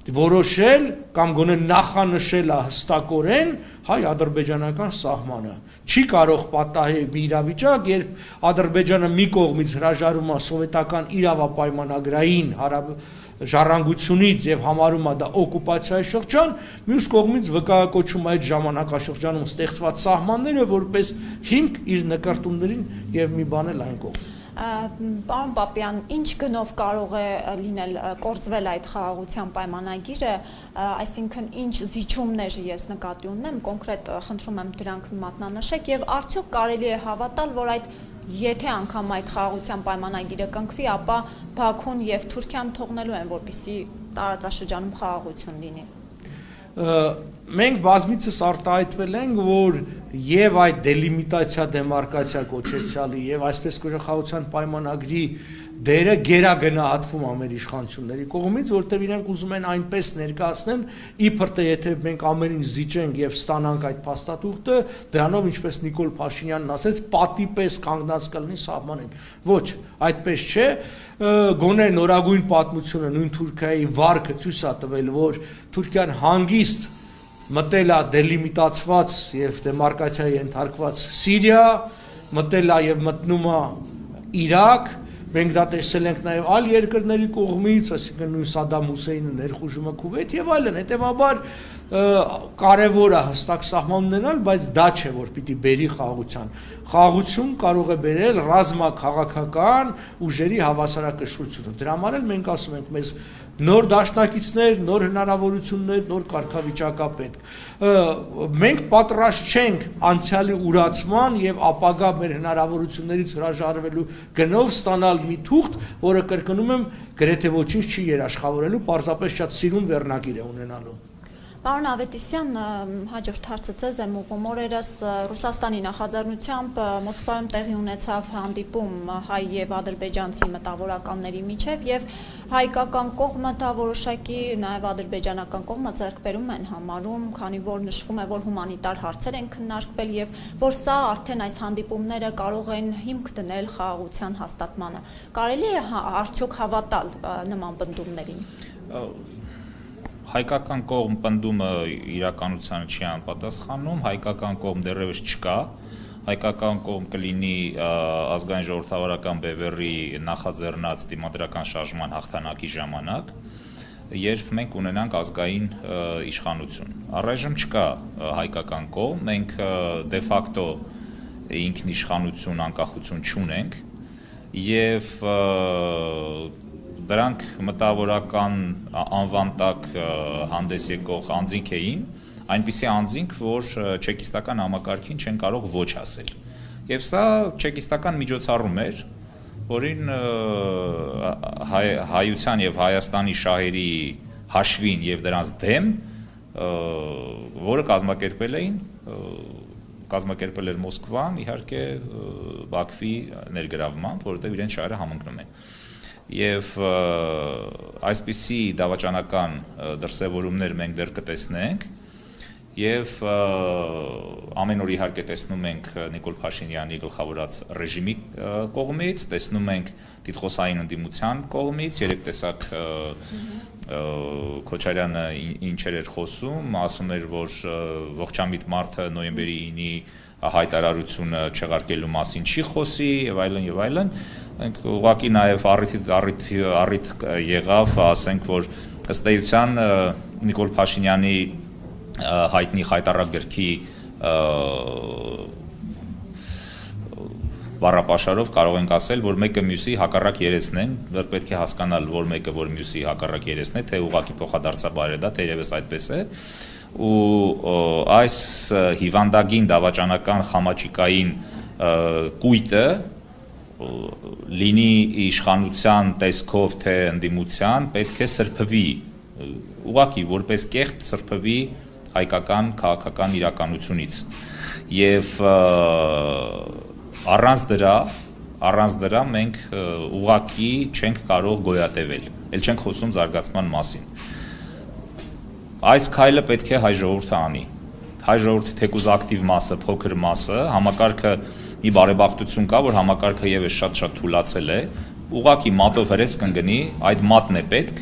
որոշել կամ գոնե նախանշել է հստակորեն հայ-ադրբեջանական սահմանը։ Չի կարող պատահի մի իրավիճակ, երբ Ադրբեջանը մի կողմից հրաժարում է սովետական իրավապայմանագրային հարաբ-, ժառանգությունից եւ համարում է դա օկուպացիայի շրջան, մյուս կողմից վկայակոչում է այդ ժամանակաշրջանում ստեղծված սահմանները որպես հիմք իր նկարտումներին եւ մի բան էլ այն կողմ։ Ա, պարոն Պապեան, ինչ գնով կարող է, ը, լինել, ը, կորզվել այդ խաղաղության պայմանագիրը, ը, այսինքն ինչ զիջումներ ես նկատի ունեմ, կոնկրետ, ը, խնդրում եմ դրանք մատնանշեք, եւ արդյոք կարելի է հավատալ, որ այդ, եթե անգամ այդ խաղաղության պայմանագիրը կնքվի, ապա Բաքուն եւ Թուրքիան թողնելու են, որպեսզի տարածաշրջանում խաղաղություն լինի։ Ը, մենք բազմիցս արտահայտվել ենք, որ եւ այդ դելիմիտացիա, դեմարկացիա կոչեցյալի եւ այսպես կոչած խաղաղության պայմանագրի դերը գերագնահատվում է մեր իշխանությունների կողմից, որտեղ իրենք ուզում են այնպես ներկայացնել, իբր թե եթե մենք ամեն ինչ զիջենք եւ ստանանք այդ փաստաթուղթը, դրանով, ինչպես Նիկոլ Փաշինյանն ասեց, պատի պես կանգնած կլինի սահմանին։ Ոչ, այդպես չէ, ը, գոնե նորագույն պատմությունը, նոյն Թուրքիայի վարկը ցոյց է տվել, որ Թուրքիան հանգիստ մտել է դելիմիտացված եւ դեմարկացիա ենթարկված Սիրիա, մտել է եւ մտնում է Իրաք, մենք դա տեսել ենք նաեւ այլ երկրների կողմից, այսինքն նոյն Սադամ Հուսեյնը ներխուժումը Քուվեյթ եւ այլն, հետեւաբար, ը, կարեւոր է հստակ սահման ունենալ, բայց դա չէ, որ պիտի բերի խաղաղության։ Խաղաղություն կարող է բերել ռազմաքաղաքական ուժերի հավասարակշռությունը։ Դրա համար էլ մենք ասում ենք, մեզ նոր դաշնակիցներ, նոր հնարաւորություններ, նոր կարգավիճակ ա պետք։ Ը, մենք պատրաստ չենք անցեալի ուրացման եւ ապագայ մեր հնարաւորություններից հրաժարվելու գնով ստանալ մի թուղթ, որը, կրկնում եմ, գրեթե ոչինչ չի երաշխավորելու, պարզապէս շատ սիրուն վերնագիր է ունենալու։ Պարոն Ավետիսեան, ը, հաջորդ հարցը ձեզ եմ ուղղում։ Օրերս, ը, Ռուսաստանի նախաձեռնությամբ, ը, Մոսկվայում տեղի ունեցաւ հանդիպում, ը, հայ եւ ադրբեջանցի մտավորականների միջեւ, եւ հայկական կողմը դա որոշակի, նաեւ ադրբեջանական կողմը ձեռքբերում են համարում, քանի որ նշվում է, որ հումանիտար հարցեր են քննարկվել եւ որ սա արդեն, այս հանդիպումները կարող են հիմք դնել խաղաղության հաստատմանը։ Կարելի՞ է հա-, արդյոք հավատալ, ը, նման պնդումներին։ Ա, հայկական կողմ պնդումը իրականությանը չի անպատասխանում, հայկական կողմ դեռեւս չկա, հայկական կողմ կլինի, ա, ազգային ժողովրդավարական բեւեռի նախաձեռնած դիմադրական շարժման հաղթանակի ժամանակ, երբ մենք ունենանք ազգային, ը, իշխանություն։ Առայժմ չկա, ը, հայկական կողմ, մենք, ը, դե ֆակտո ինքնիշխանություն, անկախություն չունենք, եւ, ը, դրանք մտավորական ա-, անվան տակ, ը, հանդես եկող անձինք էին, այնպիսի անձինք, որ, ը, չեքիստական համակարգին չեն կարող ոչ ասել։ Եւ սա չեքիստական միջոցառում էր, որին, ը, հայ-, հայության եւ Հայաստանի շահերի հաշվին եւ դրանց դեմ, ը, որը կազմակերպել էին, ը, կազմակերպել էր Մոսկվան, իհարկե, ը, Բաքվի ներգրավմամբ, որովհետեւ իրենց շահերը համընկնում են։ Եւ, ը, այսպիսի դավաճանական, ը, դրսեւորումներ մենք դեռ կտեսնենք, եւ, ը, ամեն օր, իհարկե, տեսնում ենք, ը, Նիկոլ Փաշինյանի գլխավորած ռեժիմի, ը, կողմից, տեսնում ենք դիտխոսային ընդդիմության կողմից, երեք տեսակ, ը, ը, Քոչարյանը ի-, ինչեր էր խոսում, ասում էր, որ, ը, ողջամիտ մարդը նոյեմբերի իննի հայտարարությունը չեղարկելու մասին չի խոսի, եւ այլն, եւ այլն։ Մենք ուղղակի նաեւ առիթ, առիթ, առիթ եղավ, ասենք, որ ըստ էության, ը, Նիկոլ Փաշինյանի, ը, հայտնի խայտառակ գրքի, ը, բառապաշարով կարող ենք ասել, որ մեկը մյուսի հակառակ երեսն են, որ պետք է հասկանալ, որ մեկը որ մյուսի հակառակ երեսն է, թե ուղղակի փոխադարձաբար է դա, թերևս այդպես է, ու, ը, այս, ը, հիվանդագին դավաճանական խամաճիկային, ը, կույտը, ը, լինի իշխանության տեսքով, թե ընդդիմության, պետք է սրբվի, ը, ուղղակի որպես կեղծ սրբվի հայկական քաղաքական իրականությունից։ Եւ, ը, առանց դրա, առանց դրա մենք, ը, ուղղակի չենք կարող գոյատևել, էլ չենք խոսում զարգացման մասին։ Այս քայլը պետք է հայ ժողովուրդը անի։ Հայ ժողովուրդի թեկուզ ակտիվ մասը, փոքր մասը, համակարգը, մի բարեբախտություն կա, որ համակարգը եւս շատ-շատ թուլացել է, ուղղակի մատով հրես կընկնի, այդ մատն է պետք,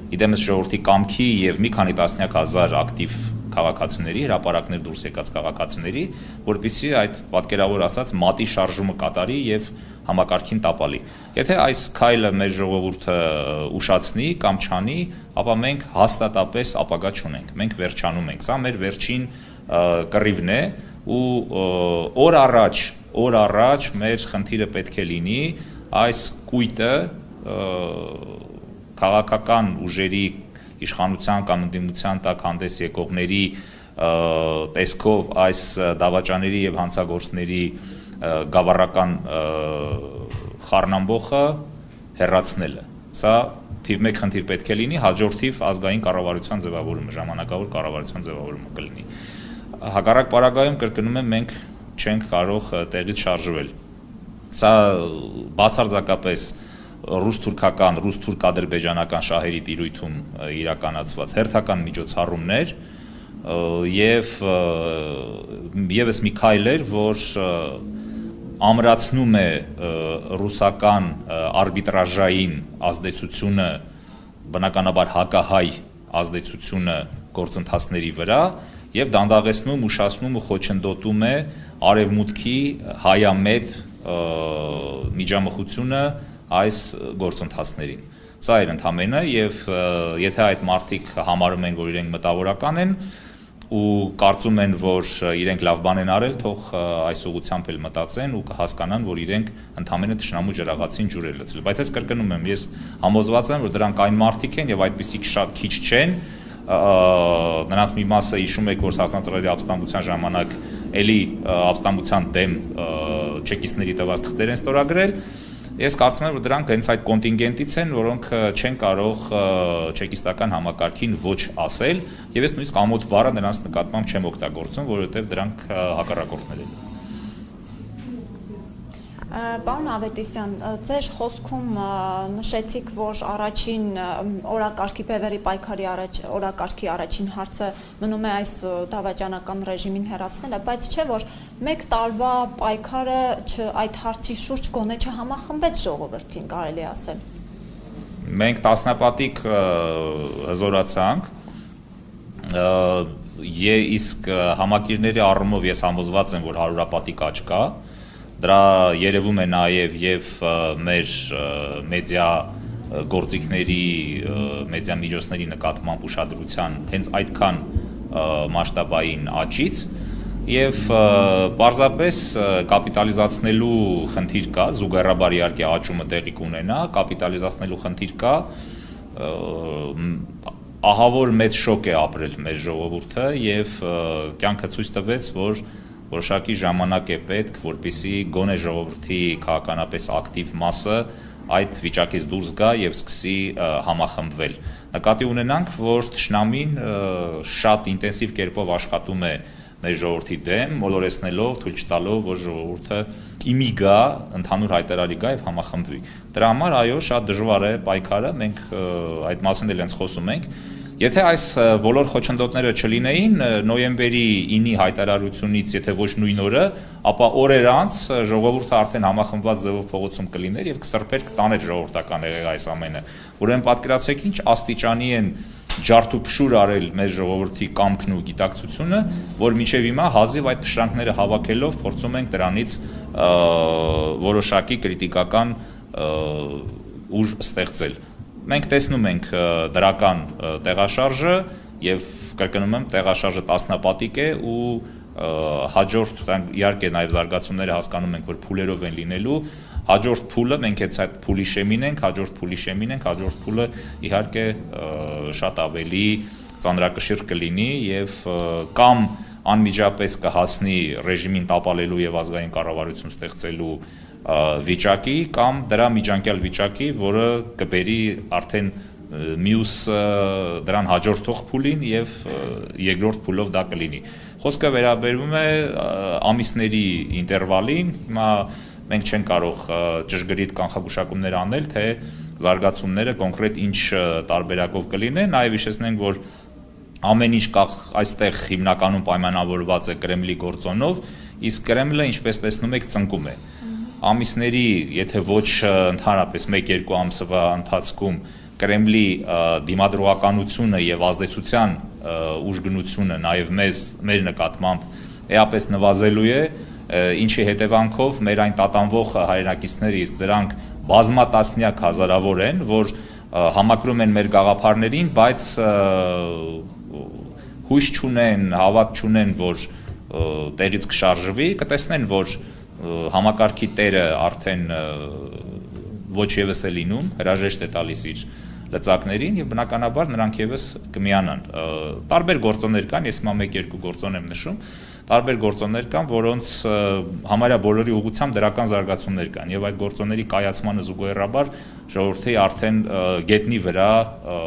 Ի դեմս ժողովրդի կամքի եւ մի քանի տասնյակ հազար ակտիվ քաղաքացիների, հրապարակներ դուրս եկած քաղաքացիների, որպեսզի այդ պատկերավոր ասած մատի շարժումը կատարի եւ համակարգին տապալի։ Եթե այս քայլը մեր ժողովուրդը ուշացնի կամ չանի, ապա մենք հաստատապես ապագայ չունենք, մենք վերջանում ենք։ Սա մեր վերջին, ը, կռիվն է ու, ը, օր առաջ, օր առաջ մեր խնդիրը պէտք է լինի այս կոյտը, ը, քաղաքական ուժերի, իշխանության կամ ընդդիմության տակ հանդէս եկողների, ը, տեսքով այս դավաճաների եւ հանցագործների, ը, գավառական, ը, խառնամբոխը հեռացնելը։ Սա թիվ մեկ խնդիր պէտք է լինի, հաջորդ թիվ ազգային կառավարութեան ձեւաւորումը, ժամանակաւոր կառավարութեան ձեւաւորումը կը լինի։ Հակառակ պարագայում, կրկնում եմ, մենք չենք կարող, ը, տեղից շարժվել։ Սա բացարձակապես ռուս-թուրքական, ռուս-թուրք-ադրբեջանական շահերի տիրոյթում, ը, իրականացուած հերթական միջոցառումներ, ը, եւ, ը, եւս մի քայլ էր, որ, ը, ամրացնում է, ը, ռուսական, ը, արբիտրաժային ազդեցությունը, բնականաբար հակահայ ազդեցությունը գործընթացների վրա եւ դանդաղեցնում, ուշացնում ու խոչընդոտում է արեւմուտքի հայամետ, ը, միջամտությունը այս գործընթացներին։ Սա էր ընդամենը եւ, ը, եթե այդ մարդիկ համարում են, որ իրենք մտավորական են ու կարծում են, որ իրենք լաւ բան են արել, թող, ը, այս ուղղությամբ էլ մտածեն ու կհասկանան, որ իրենք ընդամենը թշնամու ջրաղացին ջուր են լցրել։ Բայց ես կրկնում եմ, ես համոզված եմ, որ դրանք այն մարդիկ են եւ այդպիսիք շատ քիչ չեն, ը, ը, նրանց մի մասը հիշում եք, որ Սասնա Ծռերի ապստամբության ժամանակ էլի, ը, ապստամբության դեմ, ը, չեկիստների տված թղթեր են ստորագրել։ Ես կարծում եմ, որ դրանք հենց այդ կոնտինգենտից են, որոնք, ը, չեն կարող, ը, չեկիստական համակարգին ոչ ասել, եւ ես նույնիսկ ամոթ բառը նրանց նկատմամբ չեմ օգտագործում, որովհետեւ դրանք, ը, հակառակորդներ են։ Ա, պարոն Ավետիսյան, ա, ձեր խոսքում, ա, նշեցիք, որ առաջին, ա, օրակարգի, բևեռի պայքարի առաջ-, օրակարգի առաջին հարցը մնում է այս, ա, դավաճանական ռեժիմին հեռացնելը, բայց չէ՞ որ մեկ տարուա պայքարը չ-, այդ հարցի շուրջ գոնե չհամախմբեց ժողովրդին, կարելի է ասել։ Մենք տասնապատիկ, ը, հզորացանք, ը, ե-, իսկ, ը, համակիրների առումով ես համոզված եմ, որ հարիւրապատիկ աճ կա։ Դրա երեւում է նաեւ եւ, ը, մեր, ը, մեդիա, ը, գործիքների, ը, մեդիա միջոցների նկատմամբ ուշադրության հենց այդքան, ը, մասշտաբային աճից։ Եւ, ը, պարզապես, ը, կապիտալիզացնելու խնդիր կա, զուգահեռաբար իհարկե աճումը տեղի կունենայ, կապիտալիզացնելու խնդիր կա, ը, մ-, ահաւոր մեծ շոկ է ապրել մեր ժողովուրդը եւ, ը, կեանքը ցոյց տուեց, որ որոշակի ժամանակ է պէտք, որպեսզի գոնե ժողովրդի քաղաքականապես ակտիվ մասը այդ վիճակից դուրս գայ եւ սկսի, ը, համախմբվել։ Նկատի ունենանք, որ թշնամին, ը, շատ ինտենսիվ կերպով աշխատում է մեր ժողովրդի դեմ, մոլորեցնելով, թոյլ չտալով, որ ժողովուրդը իմի գայ, ընդհանուր յայտարարի գայ եւ համախմբուի։ Դրա համար, այո, շատ դժուար է պայքարը, մենք, ը, այդ մասին էլ հենց խոսում ենք։ Եթե այս, ը, բոլոր խոչընդոտները չլինեին, ը, նոյեմբերի ինի յայտարարությունից, եթե ոչ նոյն օրը, ապա օրեր անց, ը, ժողովուրդը արդեն համախմբված ձեւով փողոցում կլիներ եւ կսրբեր, կտաներ ժողովրդական հեղեղը այս ամենը։ Ուրեմն պատկերացրեք, ինչ աստիճանի են ջարդուփշուր արել մեր ժողովրդի կամքն ու գիտակցությունը, որ մինչեւ հիմա հազիւ այդ փշրանքները հավաքելով փորձում ենք դրանից, ը, որոշակի կրիտիկական, ը, ուժ ստեղծել։ Մենք տեսնում ենք, ը, դրական, ը, տեղաշարժը եւ, կրկնում եմ, տեղաշարժը տասնապատիկ է ու, ը, հաջորդ, իհարկե, նաեւ զարգացումները հասկանում ենք, որ փուլերով են լինելու, հաջորդ փուլը, մենք հենց այդ փուլի շեմին ենք, հաջորդ փուլի շեմին ենք, հաջորդ փուլը, իհարկե, ը, շատ ավելի ծանրակշիռ կլինի եւ, ը, կամ անմիջապես կհասնի ռեժիմին տապալելու եւ ազգային կառավարություն ստեղծելու, ը, վիճակի, կամ դրա միջանկյալ վիճակի, որը կբերի արդեն, ը, մյուս, ը, դրան հաջորդող փուլին եւ, ը, երկրորդ փուլով դա կլինի։ Խոսքը վերաբերում է, ը, ամիսների ինտերվալին։ Հիմա մենք չենք կարող, ը, ճշգրիտ կանխագուշակումներ անել, թե զարգացումները կոնկրետ ինչ, ը, տարբերակով կլինեն։ Նաեւ հիշեցնենք, որ ամեն ինչ կախ-, այստեղ հիմնականում պայմանավորված է Կրեմլի գործոնով, իսկ Կրեմլը, ինչպես տեսնում եք, ծնկում է։ Ամիսների, եթե ոչ, ը, ընդհանրապես մեկ-երկու ամսվա ընթացքում Կրեմլի, ը, դիմադրողականությունը եւ ազդեցության, ը, ուժգնությունը նաեւ մեզ, մեր նկատմամբ էապես նվազելու է, ը, ինչի հետեւանքով մեր այն տատանվող հայրենակիցներիս, դրանք բազմատասնյակ հազարավոր են, որ, ը, համակրում են մեր գաղափարներին, բայց, ը, հույս չունեն, հավատ չունեն, որ, ը, տեղից կշարժվի, կտեսնեն, որ, ը, համակարգի տերը արդեն, ը, ոչ ևս է լինում, հրաժեշտ է տալիս իր լծակներին եւ բնականաբար նրանք ևս կմիանան։ Ը, տարբեր գործոններ կան, ես հիմա մեկ-երկու գործոն եմ նշում, տարբեր գործոններ կան, որոնց, ը, համարյա բոլորի ուղղությամբ դրական զարգացումներ կան եւ այդ գործոնների կայացմանը զուգահեռաբար ժողովուրդի արդեն, ը, գետնի վրա, ը,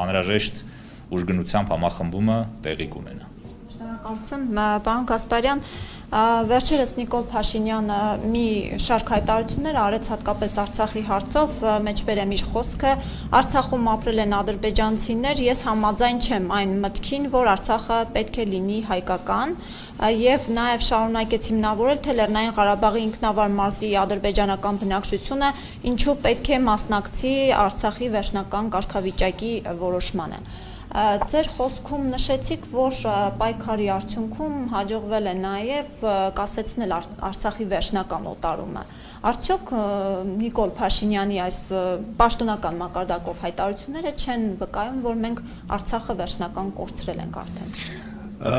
անհրաժեշտ ուժգնությամբ համախմբումը տեղի կունենայ։ Շնորհակալություն, ը, պարոն Գասպարեան։ Ա, վերջերս Նիկոլ Փաշինյանը մի շարք հայտարարություններ արեց հատկապես Արցախի հարցով, ը, մեջբերեմ իր խոսքը. «Արցախում ապրել են ադրբեջանցիներ, ես համաձայն չեմ այն մտքին, որ Արցախը պետք է լինի հայկական», ա, եւ նաեւ շարունակեց հիմնավորել, թե Լեռնային Ղարաբաղի ինքնավար մարզի ադրբեջանական բնակչությունը ինչու պետք է մասնակցի Արցախի վերջնական կարգավիճակի որոշմանը։ Ա, ձեր խոսքում նշեցիք, որ, ա, պայքարի արդյունքում հաջողվել է նաեւ, ա, կասեցնել Ար-, Արցախի վերջնական օտարումը։ Արդյոք, ա, Նիկոլ Փաշինյանի այս, ա, պաշտոնական մակարդակով հայտարարությունները չեն վկայում, որ մենք Արցախը վերջնական կորցրել ենք արդեն։ Ա,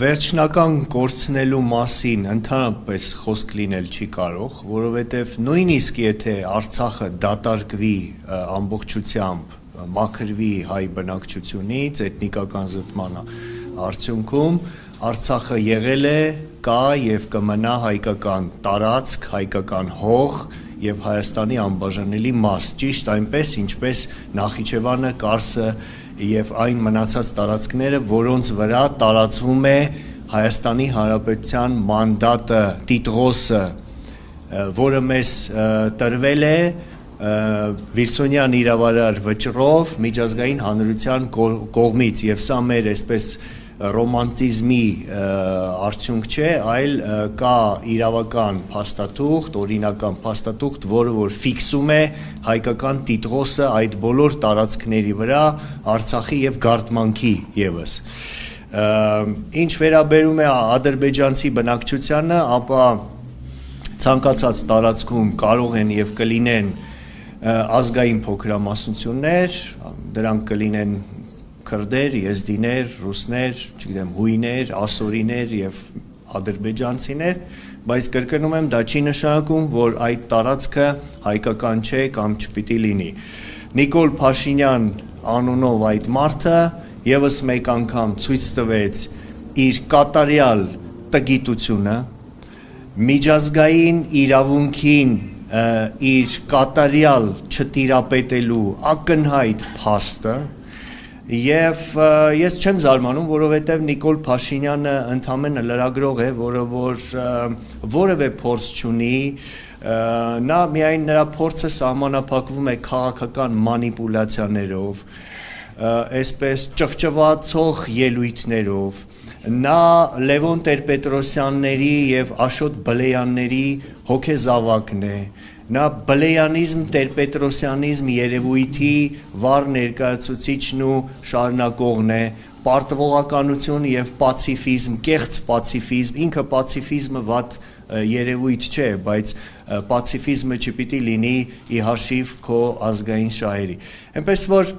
վերջնական կորցնելու մասին ընդհանրապես խոսք լինել չի կարող, որովհետև նույնիսկ եթե Արցախը դատարկվի, ա, ամբողջությամբ, ա, մաքրվի հայ բնակչությունից, էթնիկական զտման արդյունքում, Արցախը եղել է, կա եւ կը մնայ հայկական տարածք, հայկական հող եւ Հայաստանի անբաժանելի մաս, ճիշտ այնպես, ինչպես Նախիջևանը, Կարսը եւ այն մնացած տարածքները, որոնց վրա տարածվում է Հայաստանի Հանրապետության մանդատը, տիտրոսը, ը, որը մեզ, ը, տրվել է, ը, Վիլսոնեան իրավարար վճռով միջազգային հանրության կողմից, եւ սա մեր այսպես ռոմանտիզմի, ը, արդյունք չէ, այլ, ը, կա իրավական փաստաթուղթ, օրինական փաստաթուղթ, որը որ ֆիքսում է հայկական տիտրոսը այդ բոլոր տարածքների վրա, Արցախի եւ Գարդմանքի եւս։ Ը, ինչ վերաբերում է ա-, ադրբեջանցի բնակչությանը, ապա ցանկացած տարածքում կարող են եւ կլինեն, ը, ազգային փոքրամասնություններ, դրանք կլինեն քրդեր, եզդիներ, ռուսներ, չգիտեմ, հույներ, ասորիներ եւ ադրբեջանցիներ, բայց կրկնում եմ, դա չի նշանակում, որ այդ տարածքը հայկական չէ կամ չպիտի լինի։ Նիկոլ Փաշինյան անունով այդ մարդը եւս մեկ անգամ ցոյց տուեց իր կատարեալ տգիտությունը, միջազգային իրաւունքին, ը, իր կատարեալ չտիրապետելու ակնյայտ փաստը, եւ, ը, ես չեմ զարմանում, որովհետեւ Նիկոլ Փաշինյանը ընդամենը լրագրող է, որը որ, ը, որեւէ փորձ չունի, ը, նա միայն նրա փորձը սահմանափակվում է քաղաքական մանիպուլացիաներով, ը, այսպես ճղճղացող ելոյթներով, նա Լևոն Տեր-Պետրոսյանների եւ Աշոտ Բլեյանների հոգեզաւակն է, նա բլեյանիզմ, տեր-պետրոսյանիզմ երեւոյթի վառ ներկայացուցիչն ու շարունակողն է, պարտվողականություն եւ պացիֆիզմ, կեղծ պացիֆիզմ, ինքը պացիֆիզմը վատ, ը, երեւոյթ չէ, բայց, ը, պացիֆիզմը չպիտի լինի ի հաշիվ քո ազգային շահերի։ Այնպես որ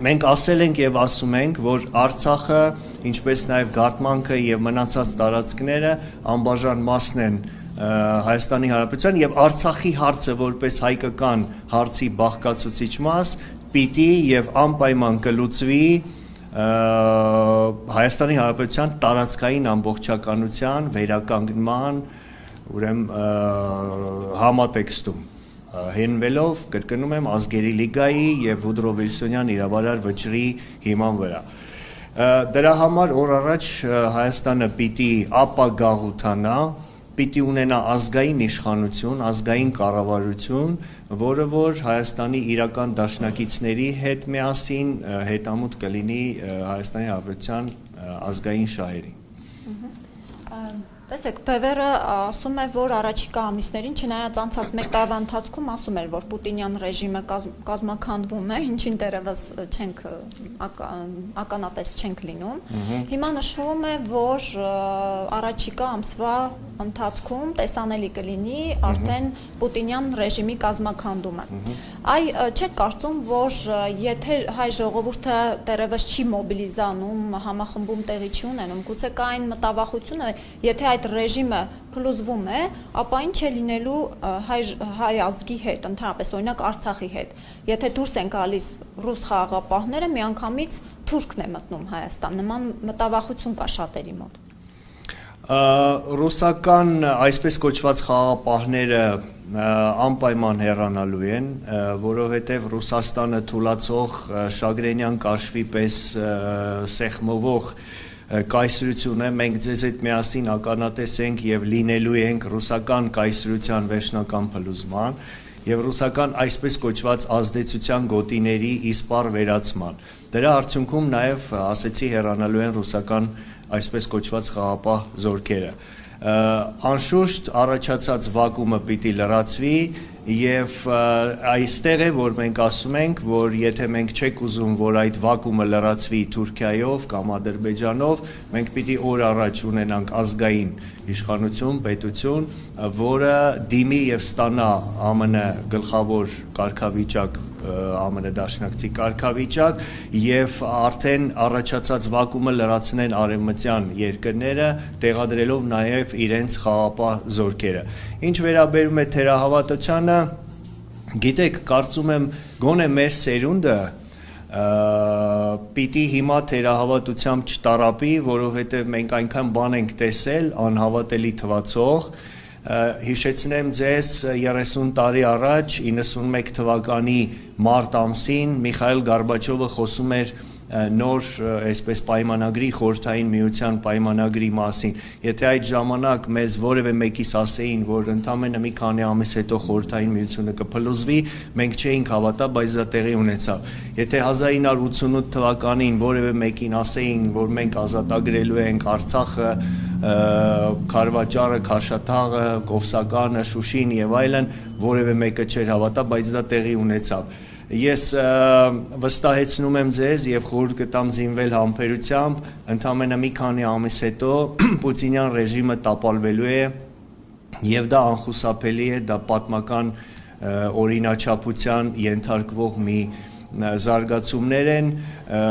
մենք ասել ենք եւ ասում ենք, որ Արցախը, ինչպես նաեւ Գարդմանքը եւ մնացած տարածքները անբաժան մասն են, ը, Հայաստանի Հանրապետության, եւ Արցախի հարցը որպես հայկական հարցի բաղկացուցիչ մաս պիտի եւ անպայման կլուծվի, ը, Հայաստանի Հանրապետության տարածքային ամբողջականության վերականգնման, ուրեմն, ը, համատեքստում, ը, հենվելով, կրկնում եմ, Ազգերի լիգայի եւ Վուդրո Վիլսոնեան իրավարար վճռի հիման վրա։ Ը, դրա համար օր առաջ, ը, Հայաստանը պիտի ապագաղութանա, պիտի ունենա ազգային իշխանություն, ազգային կառավարություն, որը որ Հայաստանի իրական դաշնակիցների հետ միասին, ը, հետամուտ կլինի, ը, Հայաստանի Հանրապետության, ը, ազգային շահերին։ Մհմ։ Ա, Տեսեք, Պեվերը ասում է, որ առաջիկա ամիսներին, չնայած անցած մեկ տարվա ընթացքում ասում էր, որ պուտինյան ռեժիմը կազմ-, կազմաքանդվում է, ինչին դեռևս, ը, չենք, ը, ակա-, ականատես չենք լինում։ Մհմ։ Հիմա նշվում է, որ, ը, առաջիկա ամսվա ընթացքում տեսանելի կլինի Մհմ։ արդեն պուտինյան ռեժիմի կազմաքանդումը։ Մհմ։ Այ, ը, չեք կարծում, որ, ը, եթե հայ ժողովուրդը դեռևս չի մոբիլիզանում, համախմբում տեղի չի ունենում, գուցե կա այն մտավախությունը, եթե այդ ռեժիմը փլուզվում է, ապա ինչ է լինելու, ը, հայ ժ-, հայ ազգի հետ, ընդհանրապես, օրինակ, Արցախի հետ։ Եթե դուրս են գալիս ռուս խաղաղապահները, միանգամից թուրքն է մտնում Հայաստան։ Նման մտավախություն կա շատերի մոտ։ Ա, ռուսական այսպես կոչված խաղաղապահները, ա, անպայման հեռանալու են, ա, որովհետև Ռուսաստանը թուլացող, ա, Շագրենյան կաշվի պես, ա, սեղմովող, ա, կայսրություն է, մենք ձեզ հետ միասին ականատես ենք և լինելու ենք ռուսական կայսրության վերջնական փլուզման և ռուսական այսպես կոչված ազդեցության գոտիների իսպառ վերացման։ Դրա արդյունքում նաև, ասեցի, հեռանալու են ռուսական այսպես կոչված խաղաղապահ զորքերը։ Ա, անշուշտ առաջացած վակումը պիտի լրացվի և, ա, այստեղ է, որ մենք ասում ենք, որ եթե մենք չեք ուզում, որ այդ վակումը լրացվի Թուրքիայով կամ Ադրբեջանով, մենք պիտի օր առաջ ունենանք ազգային իշխանություն, պետություն, որը դիմի և ստանա Ա Մ Ն գլխավոր կարգավիճակ, Ա Մ Ն դաշնակցի կարգավիճակ և արդեն առաջացած վակումը լրացնեն արևմտյան երկրները, տեղադրելով նաև իրենց խաղաղապահ զորքերը։ Ինչ վերաբերում է թերահավատությանը, գիտեք, կարծում եմ, գոնե մեր սերունդը, ը, պիտի հիմա թերահավատությամբ չտառապի, որովհետև մենք այնքան բան ենք տեսել, անհավատելի թվացող, Ը, հիշեցնեմ ձեզ, երեսուն տարի առաջ, իննսունմեկ թվականի մարտ ամսին, Միխայել Գորբաչովը խոսում էր, ը, նոր, ը, այսպես պայմանագրի, խորհրդային միության պայմանագրի մասին։ Եթե այդ ժամանակ մեզ որևէ մեկիս ասեին, որ ընդամենը մի քանի ամիս հետո խորհրդային միությունը կփլուզվի, մենք չէինք հավատա, բայց դա տեղի ունեցավ։ Եթե հազար ինը հարյուր ութսունութ թվականին որևէ մեկին ասեին, որ մենք ազատագրելու ենք Արցախը, ը, Քարվաճառը, Քաշաթաղը, Կովսականը, Շուշին և այլն, որևէ մեկը չէր հավատա, բայց դա տեղի ունեցավ։ Ես, ը, վստահեցնում եմ ձեզ և խորհուրդ կտամ զինվել համբերությամբ, ընդամենը մի քանի ամիս հետո պուտինյան ռեժիմը տապալվելու է, և դա անխուսափելի է, դա պատմական, ը, օրինաչափության ենթարկվող մի, ը, զարգացումներ են, ը,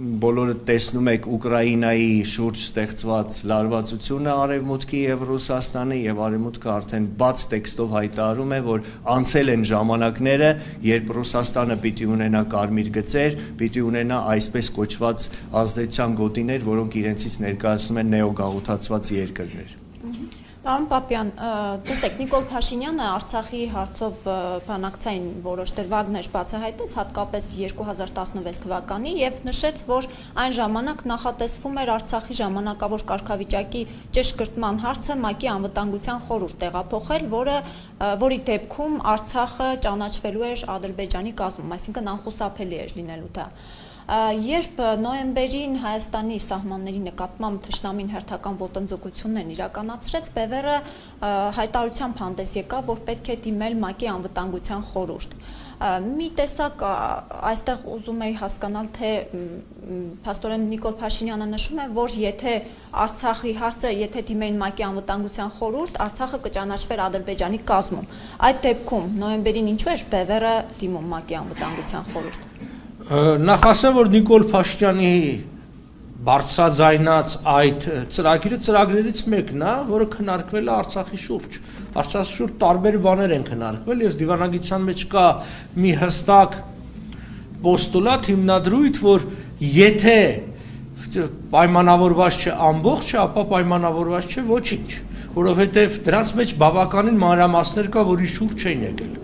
բոլորը տեսնում եք Ուկրաինայի շուրջ ստեղծված լարվածությունը Արևմուտքի և Ռուսաստանի, և Արևմուտքը արդեն բաց տեքստով հայտարարում է, որ անցել են ժամանակները, երբ Ռուսաստանը պիտի ունենա կարմիր գծեր, պիտի ունենա այսպես կոչված ազդեցության գոտիներ, որոնք իրենցից ներկայացնում են նեոգաղութացված երկրներ։ Պարոն Պապյան, ը, տեսեք, Նիկոլ Փաշինյանը Արցախի հարցով, ը, բանակցային որոշ դրվագներ բացահայտեց, հատկապես երկու հազար տասնվեց թվականի, և նշեց, որ այն ժամանակ նախատեսվում էր Արցախի ժամանակավոր կարգավիճակի ճշգրտման հարցը ՄԱԿ-ի Անվտանգության խորհուրդ տեղափոխել, որը, ը, որի դեպքում Արցախը ճանաչվելու էր Ադրբեջանի կազմում, այսինքն անխուսափելի էր լինելու դա։ Ա, երբ, ը, նոյեմբերին Հայաստանի սահմանների նկատմամբ թշնամին հերթական ոտնձգություններն իրականացրեց, Պևերը, ը, հայտարարությամբ հանդես եկավ, որ պետք է դիմել ՄԱԿ-ի Անվտանգության խորհուրդ։ Ա, մի տեսակ, ա, այստեղ ուզում էի հասկանալ, թե, մ, մ, փաստորեն Նիկոլ Փաշինյանը նշում է, որ եթե Արցախի հարցը, եթե դիմեին ՄԱԿ-ի Անվտանգության խորհուրդ, Արցախը կճանաչվեր Ադրբեջանի կազմում։ Այդ դեպքում նոյեմբերին ինչու էր Պևերը դիմում ՄԱԿ-ի Անվտանգության խորհուրդ։ Ը, նախ ասեմ, որ Նիկոլ Փաշինյանի բարձրաձայնած այդ ծրագիրը ծրագրերից մեկն է, որը քննարկվել է Արցախի շուրջ։ Արցախի շուրջ տարբեր բաներ են քննարկվել, ես դիվանագիտության մեջ կա մի հստակ պոստուլատ, հիմնադրույթ, որ եթե պայմանավորված չէ ամբողջը, ապա պայմանավորված չէ ոչինչ, որովհետև դրանց մեջ բավականին մանրամասներ կա, որ իր շուրջ չեն եկել։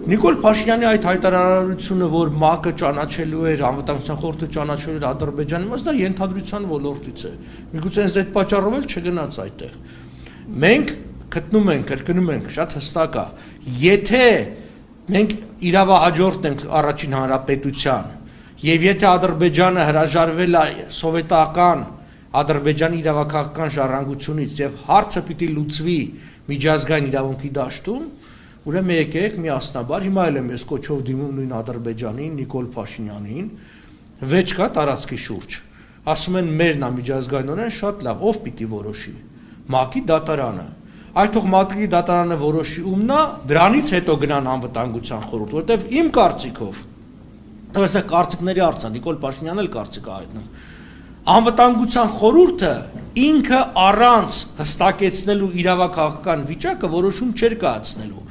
Նիկոլ Փաշինյանի այդ հայտարարությունը, որ ՄԱԿ-ը ճանաչելու էր, Անվտանգության խորհուրդը ճանաչելու էր Ադրբեջանի, բայց դա ենթադրության ոլորտից է։ Միգուցե հենց այդ պատճառով էլ չգնաց այդտեղ։ Մենք գտնում ենք, կրկնում ենք, շատ հստակ է, եթե մենք իրավահաջորդն ենք առաջին հանրապետության, և եթե Ադրբեջանը հրաժարվել է սովետական Ադրբեջանի իրաւաքաղաքական ժառանգությունից եւ հարցը պիտի լուծուի միջազգային իրաւունքի դաշտում, ուրեմն եկեք միասնաբար, հիմա էլ եմ ես կոչով դիմում նոյն Ադրբեջանին, Նիկոլ Փաշինյանին, վեճ կայ տարածքի շուրջ։ Ասում են՝ «Մերն ա միջազգայինօրէն», շատ լաւ, ո՞վ պիտի որոշի։ ՄԱԿ-ի դատարանը։ Այդ թող ՄԱԿ-ի դատարանը որոշի ումն ա, դրանից հետո գնան Անվտանգության խորհուրդ, որտեւ իմ կարծիքով, Դե, սա կարծիքների հարց է, Նիկոլ Փաշինյանն էլ կարծիք է հայտնում։ Անվտանգության խորհուրդը ինքը առանց հստակեցնելու իրաւաքաղաքական վիճակը որոշում չէր կայացնելու։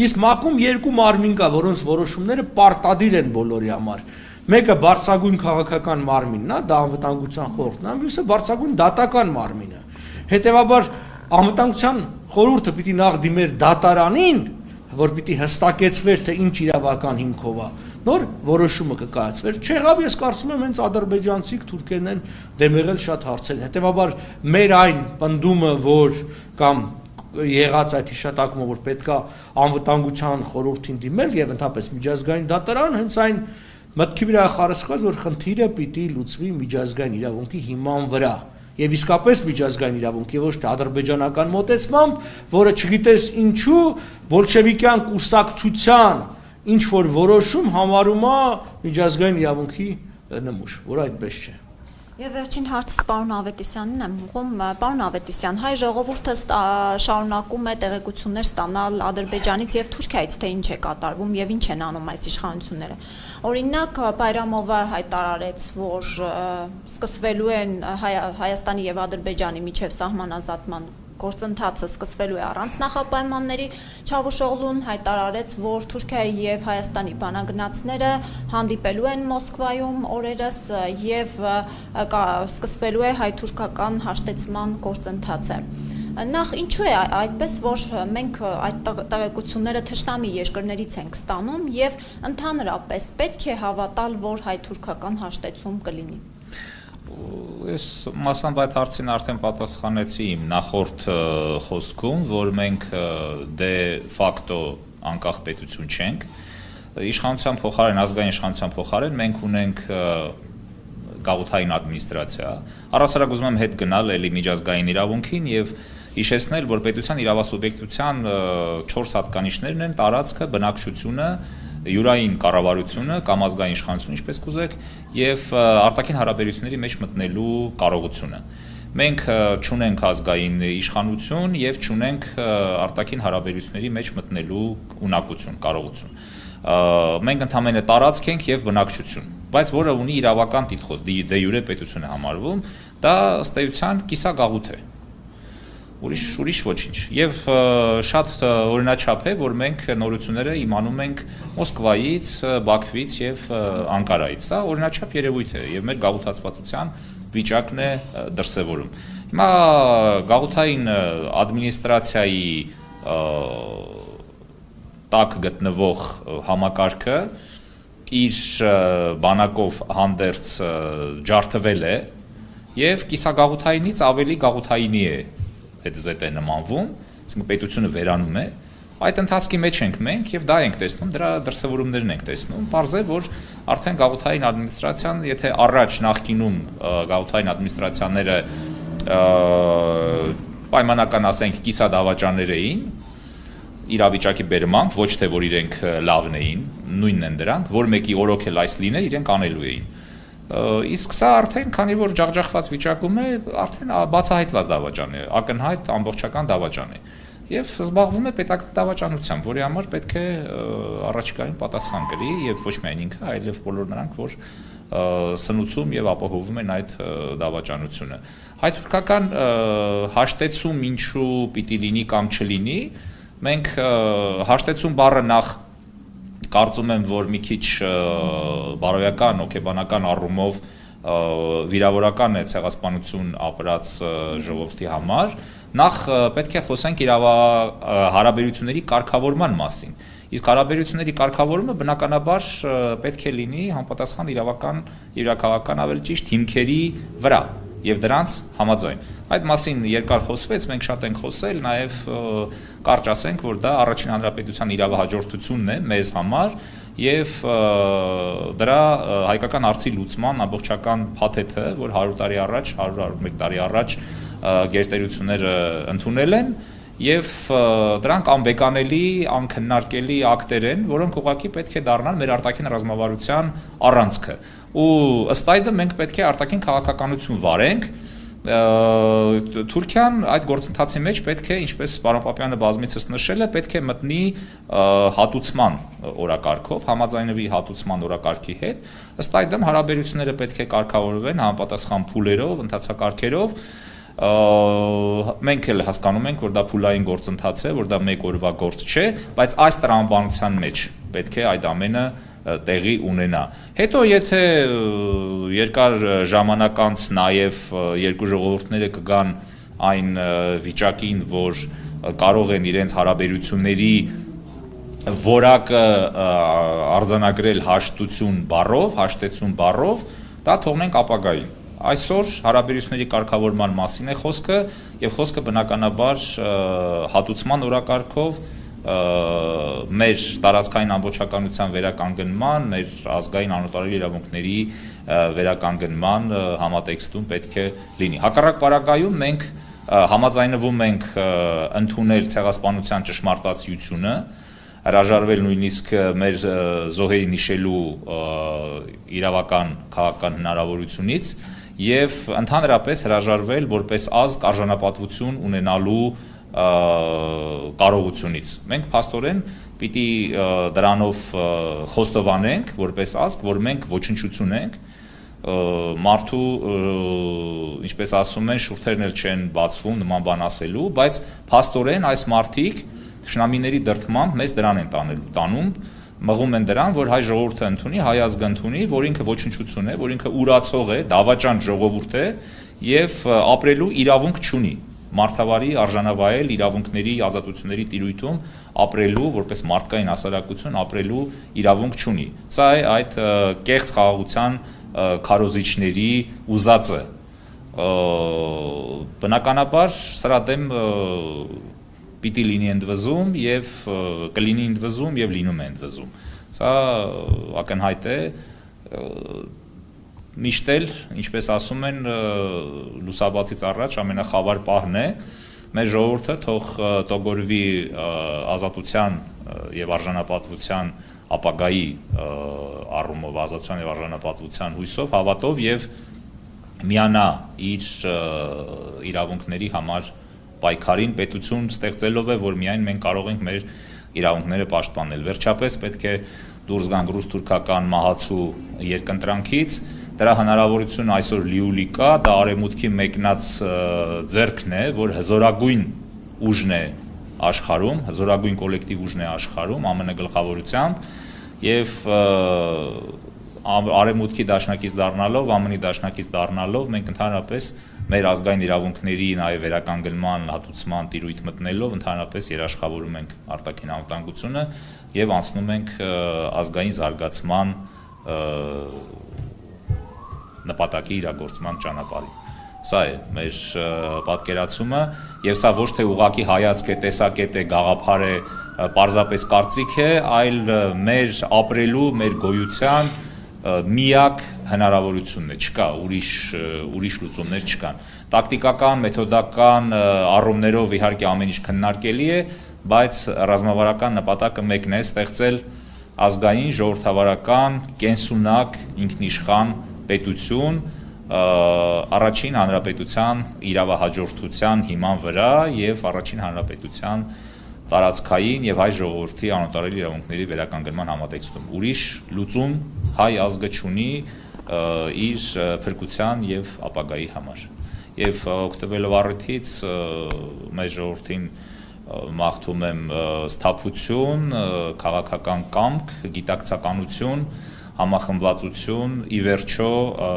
Իսկ ՄԱԿ-ում երկու մարմին կայ, որոնց որոշումները պարտադիր են բոլորի համար։ Մեկը բարձրագոյն քաղաքական մարմինն է, դա Անվտանգության խորհուրդն է, մյուսը բարձրագոյն դատական մարմինը։ Հետեւաբար, Անվտանգության խորհուրդը պիտի նախ դիմեր դատարանին, որ պիտի հստակեցվեր, թե ինչ իրաւական հիմքով է, նոր որոշումը կը կայացվեր։ Չեղաւ, ես կարծում եմ, հենց ադրբեջանցիք, թուրքերն են դեմ եղել շատ հարցերին։ Հետեւաբար, մեր այն պնդումը, որ կամ եղած այդ հիշատակումը, որ պետք է Անվտանգության խորհուրդին դիմել եւ ընդհանրապես միջազգային դատարան, հենց այն մտքի վրա է խարսխված, որ խնդիրը պիտի լուծվի միջազգային իրաւունքի հիման վրա, եւ իսկապես միջազգային իրաւունքի, ոչ թե ադրբեջանական մոտեցմամբ, որը չգիտես ինչու, բոլշևիկյան կուսակցության ինչ որ որոշում համարում է միջազգային իրաւունքի նմուշ, որ այդպես չէ։ Եվ վերջին հարցս պարոն Ավետիսյանին եմ ուղղում։ Պարոն Ավետիսյան, հայ ժողովուրդը ստա-, շարունակում է տեղեկություններ ստանալ Ադրբեջանից եւ Թուրքիայից, թե ինչ է կատարվում եւ ինչ են անում այս իշխանությունները։ Օրինակ, Բայրամովը հայտարարեց, որ, ը, սկսվելու են, ը, Հայ-, Հայաստանի եւ Ադրբեջանի միջեւ սահմանազատման գործընթացը սկսվելու է առանց նախապայմանների։ Չավուշօղլուն հայտարարեց, որ Թուրքիայի եւ Հայաստանի բանագնացները հանդիպելու են Մոսկվայում օրերս, ը, եւ, ը, կա-, սկսվելու է հայ-թուրքական հաշտեցման գործընթացը։ Նախ, ինչու է ա-, այդպես, որ մենք, ը, այդ տեղ-, տեղեկությունները թշնամի երկրներից ենք ստանում եւ ընդհանրապես պետք է հավատալ, որ հայ-թուրքական հաշտեցում կլինի։ Ես մասամբ այդ հարցին արդեն պատասխանեցի իմ նախորդ, ը, խոսքում, որ մենք, ը, դե ֆակտո անկախ պետություն չենք։ Իշխանության փոխարեն, ազգային իշխանության փոխարեն մենք ունենք, ը, գաղութային ադմինիստրացիա։ Առհասարակ ուզում եմ հետ գնալ էլի միջազգային իրաւունքին եւ հիշեցնել, որ պետության իրավասուբյեկտության, ը, չորս հատկանիշներն են՝ տարածքը, բնակչությունը, յուրային կառավարությունը կամ ազգային իշխանությունը, ինչպես կուզեք, եւ, ը, արտաքին հարաբերությունների մեջ մտնելու կարողությունը։ Մենք, ը, չունենք ազգային իշխանություն եւ չունենք, ը, արտաքին հարաբերությունների մեջ մտնելու ունակություն, կարողություն։ Ը, մենք ընդամենը տարածք ենք եւ բնակչություն, բայց որը ունի իրավական տիտղոս, դի-, դե յուրե պետություն է համարվում, դա ըստ էության կիսագաղութ է։ Ուրիշ, ուրիշ ոչինչ։ Եվ, ը, շատ, ը, օրինաչափ է, որ մենք նորությունները իմանում ենք Մոսկվայից, ը, Բաքվից եւ, ը, Անկարայից։ Սա օրինաչափ երևույթ է եւ մեր գաղութացվածության վիճակն է, ը, դրսեւորում։ Հիմա գաղութային, ը, ադմինիստրացիայի, ը, տակ գտնվող, ը, համակարգը իր, ը, բանակով հանդերձ, ը, ջարդվել է եւ կիսագաղութայինից ավելի գաղութայինի է հետզհետե նմանվում, այսինքն պետությունը վերանում է։ Այդ ընթացքի մեջ ենք մենք եւ դա ենք տեսնում, դրա դրսեւորումներն ենք տեսնում։ Պարզ է, որ արդեն գաղութային ադմինիստրացիան, եթե առաջ նախկինում, ը, գաղութային ադմինիստրացիաները, ը, պայմանական, ասենք, կիսադավաճաններ էին, իրավիճակի բերմամբ, ոչ թե որ իրենք, ը, լավն էին, նոյնն են դրանք, որ մեկի օրոք էլ այս լիներ, իրենք անելու էին։ Ը, իսկ սա արդեն, քանի որ ջախջախված վիճակում է, արդեն, ա, բացահայտված դավաճան է, ակնհայտ ամբողջական դավաճան է։ Եվ զբաղվում է պետական դավաճանությամբ, որի համար պետք է, ը, առաջիկայում պատասխան կրի, եւ ոչ միայն ինքը, այլեւ բոլոր նրանք, որ, ը, սնուցում եւ ապահովում են այդ, ը, դավաճանությունը։ Հայ-թուրքական, ը, հաշտեցում ինչու պիտի լինի կամ չլինի, մենք, ը, հաշտեցում բառը նախ կարծում եմ, որ մի քիչ, ը, բարոյական, հոգեբանական առումով, ը, վիրավորական է ցեղասպանություն ապրած, ը, ժողովրդի համար։ Նախ, ը, պետք է խոսենք իրավա-, ը, հարաբերությունների կարգավորման մասին։ Իսկ հարաբերությունների կարգավորումը բնականաբար, ը, պետք է լինի համապատասխան իրավական, իրաքաղաքական, ավելի ճիշտ, հիմքերի վրա։ եւ դրանց համաձայն։ Այդ մասին երկար խոսվեց, մենք շատ ենք խոսել, նաեւ, ը, կարճ ասենք, որ դա առաջին հանրապետության իրավահաջորդությունն է մեզ համար եւ, ը, դրա, ը, հայկական հարցի լուծման ամբողջական փաթեթը, որ հարիւր տարի առաջ, հարիւր, հարիւր մէկ տարի առաջ, ը, գերտերությունները ընդունել են եւ, ը, դրանք անվեկանելի, անքննարկելի ակտեր են, որոնք ուղղակի պէտք է դառնան մեր արտաքին ռազմավարության առանցքը։ Ու ըստ այդմ մենք պէտք է արտաքին քաղաքականություն վարենք։ Ը, Թ-, Թուրքիան այդ գործընթացի մեջ պէտք է, ինչպես պարոն Պապեանը բազմիցս նշել է, պէտք է մտնի, ը, հատուցման օրակարգով, համաձայնուի հատուցման օրակարգի հետ։ Ըստ այդմ հարաբերությունները պէտք է կարգավորվեն համապատասխան փուլերով, ընթացակարգերով։ Ը, մենք էլ հասկանում ենք, որ դա փուլային գործընթաց է, որ դա մէկ օրուա գործ չէ, բայց այս տրամաբանության մեջ պէտք է այդ ամենը, ը, տեղի ունենա։ Հետո, եթե, ը, երկար, ը, ժամանակ անց նաեւ, ը, երկու ժողովուրդները կգան այն, ը, վիճակին, որ, ը, կարող են իրենց հարաբերությունների որակը, ը, արձանագրել հաշտություն բառով, հաշտեցում բառով, դա թողնենք ապագային։ Այսօր հարաբերությունների կարգավորման մասին է խոսքը, եւ խոսքը բնականաբար, ը, հատուցման օրակարգով, ը, մեր տարածքային ամբողջականության վերականգնման, մեր ազգային անօտարելի իրաւունքների, ը, վերականգնման, ը, համատեքստում պէտք է լինի։ Հակառակ պարագայում մենք, ը, համաձայնվում ենք, ը, ընդունել ցեղասպանության ճշմարտացիությունը, հրաժարվել նոյնիսկ, ը, մեր, ը, զոհերի նշելու, ը, իրաւական քաղաքական հնարաւորությունից եւ ընդհանրապես հրաժարվել որպես ազգ արժանապատվություն ունենալու, ը, կարողությունից։ Մենք փաստորեն պիտի, ը, դրանով, ը, խոստովանենք որպես ազգ, որ մենք ոչնչություն ենք, ը, մարդու, ը, ինչպես ասում են, շուրթերն էլ չեն բացվում նման բան ասելու, բայց փաստորեն այս մարդիկ թշնամիների դրդմամբ մեզ դրան են տանելու, տանում, մղում են դրան, որ հայ ժողովուրդը ընդունի, հայ ազգը ընդունի, որ ինքը ոչնչություն է, որ ինքը ուրացող է, դավաճան ժողովուրդ է եւ, ը, ապրելու իրավունք չունի, մարդավարի արժանավայել իրավունքների, ազատությունների տիրույթում ապրելու, որպես մարդկային հասարակություն ապրելու իրավունք չունի։ Սա է այդ, ը, կեղծ խաղաղության, ը, քարոզիչների ուզածը։ Ը, բնականաբար սրա դէմ, ը, պիտի լինի ընդվզում եւ, ը, կը լինի ընդվզում եւ լինում է ընդվզում։ Սա, ը, ակնհայտ է, ը, միշտ էլ, ինչպես ասում են, ը, լուսաբացից առաջ ամենախավար պահն է։ Մեր ժողովուրդը թող, ը, տոգորվի, ը, ազատության, ը, եւ արժանապատվության ապագայի, ը, առումով, ազատության եւ արժանապատվության հույսով, հավատով եւ միանա իր, ը, իրաւունքների համար պայքարին, պետություն ստեղծելով է, որ միայն մենք կարող ենք մեր իրաւունքները պաշտպանել։ Վերջապէս պէտք է դուրս գանք ռուս-թուրքական մահացու երկընտրանքից։ Դրա հնարաւորությունը այսօր լիուլի կա, դա արեւմուտքի մեկնած, ը, ձեռքն է, որ հզօրագոյն ուժն է աշխարհում, հզօրագոյն կոլեկտիվ ուժն է աշխարհում, Ա Մ Ն գլխաւորությամբ, եւ, ը, ա-, արեւմուտքի դաշնակից դառնալով, Ա Մ Ն-ի դաշնակից դառնալով, մենք ընդհանրապես մեր ազգային իրաւունքների նաեւ վերականգնման, հատուցման տիրույթ մտնելով, ընդհանրապես երաշխավորում ենք արտաքին անվտանգությունը եւ անցնում ենք, ը, ազգային զարգացման, ը, նպատակի իրագործման ճանապարհին։ Սա է մեր, ը, պատկերացումը, եւ սա ոչ թե ուղղակի հայացք է, տեսակետ է, գաղափար է, ը, պարզապես կարծիք է, այլ, ը, մեր ապրելու, մեր գոյության, ը, միակ հնարաւորությունն է, չկա ուրիշ, ը, ուրիշ լուծումներ չկան։ Տակտիկական, մեթոդական, ը, առումներով իհարկե ամեն ինչ քննարկելի է, բայց ռազմավարական նպատակը մեկն է՝ ստեղծել ազգային, ժողովրդավարական, կենսունակ, ինքնիշխան պետություն, ը, առաջին հանրապետության իրավահաջորդության հիման վրա եւ առաջին հանրապետության տարածքային եւ հայ ժողովրդի անօտարելի իրաւունքների վերականգնման համատեքստում։ Ուրիշ լուծում հայ ազգը չունի, ը, իր, ը, փրկության եւ ապագայի համար։ Եւ, ը, օգտվելով առիթից, ը, մեր ժողովրդին, ը, մաղթում եմ, ը, սթափություն, ը, քաղաքական կամք, գիտակցականություն, համախմբվածություն, ի վերջո, ը,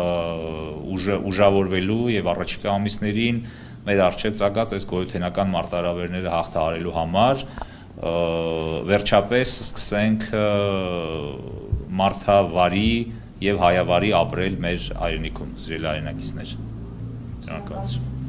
ուժը, ուժավորվելու եւ առաջիկա ամիսներին մեր առջեւ ծագած այս գոյութենական մարտահրավերները հաղթահարելու համար, ը, վերջապէս սկսենք, ը, մարդավարի եւ հայավարի ապրել մեր հայրենիքում, սիրելի հայրենակիցներ։ Շնորհակալություն։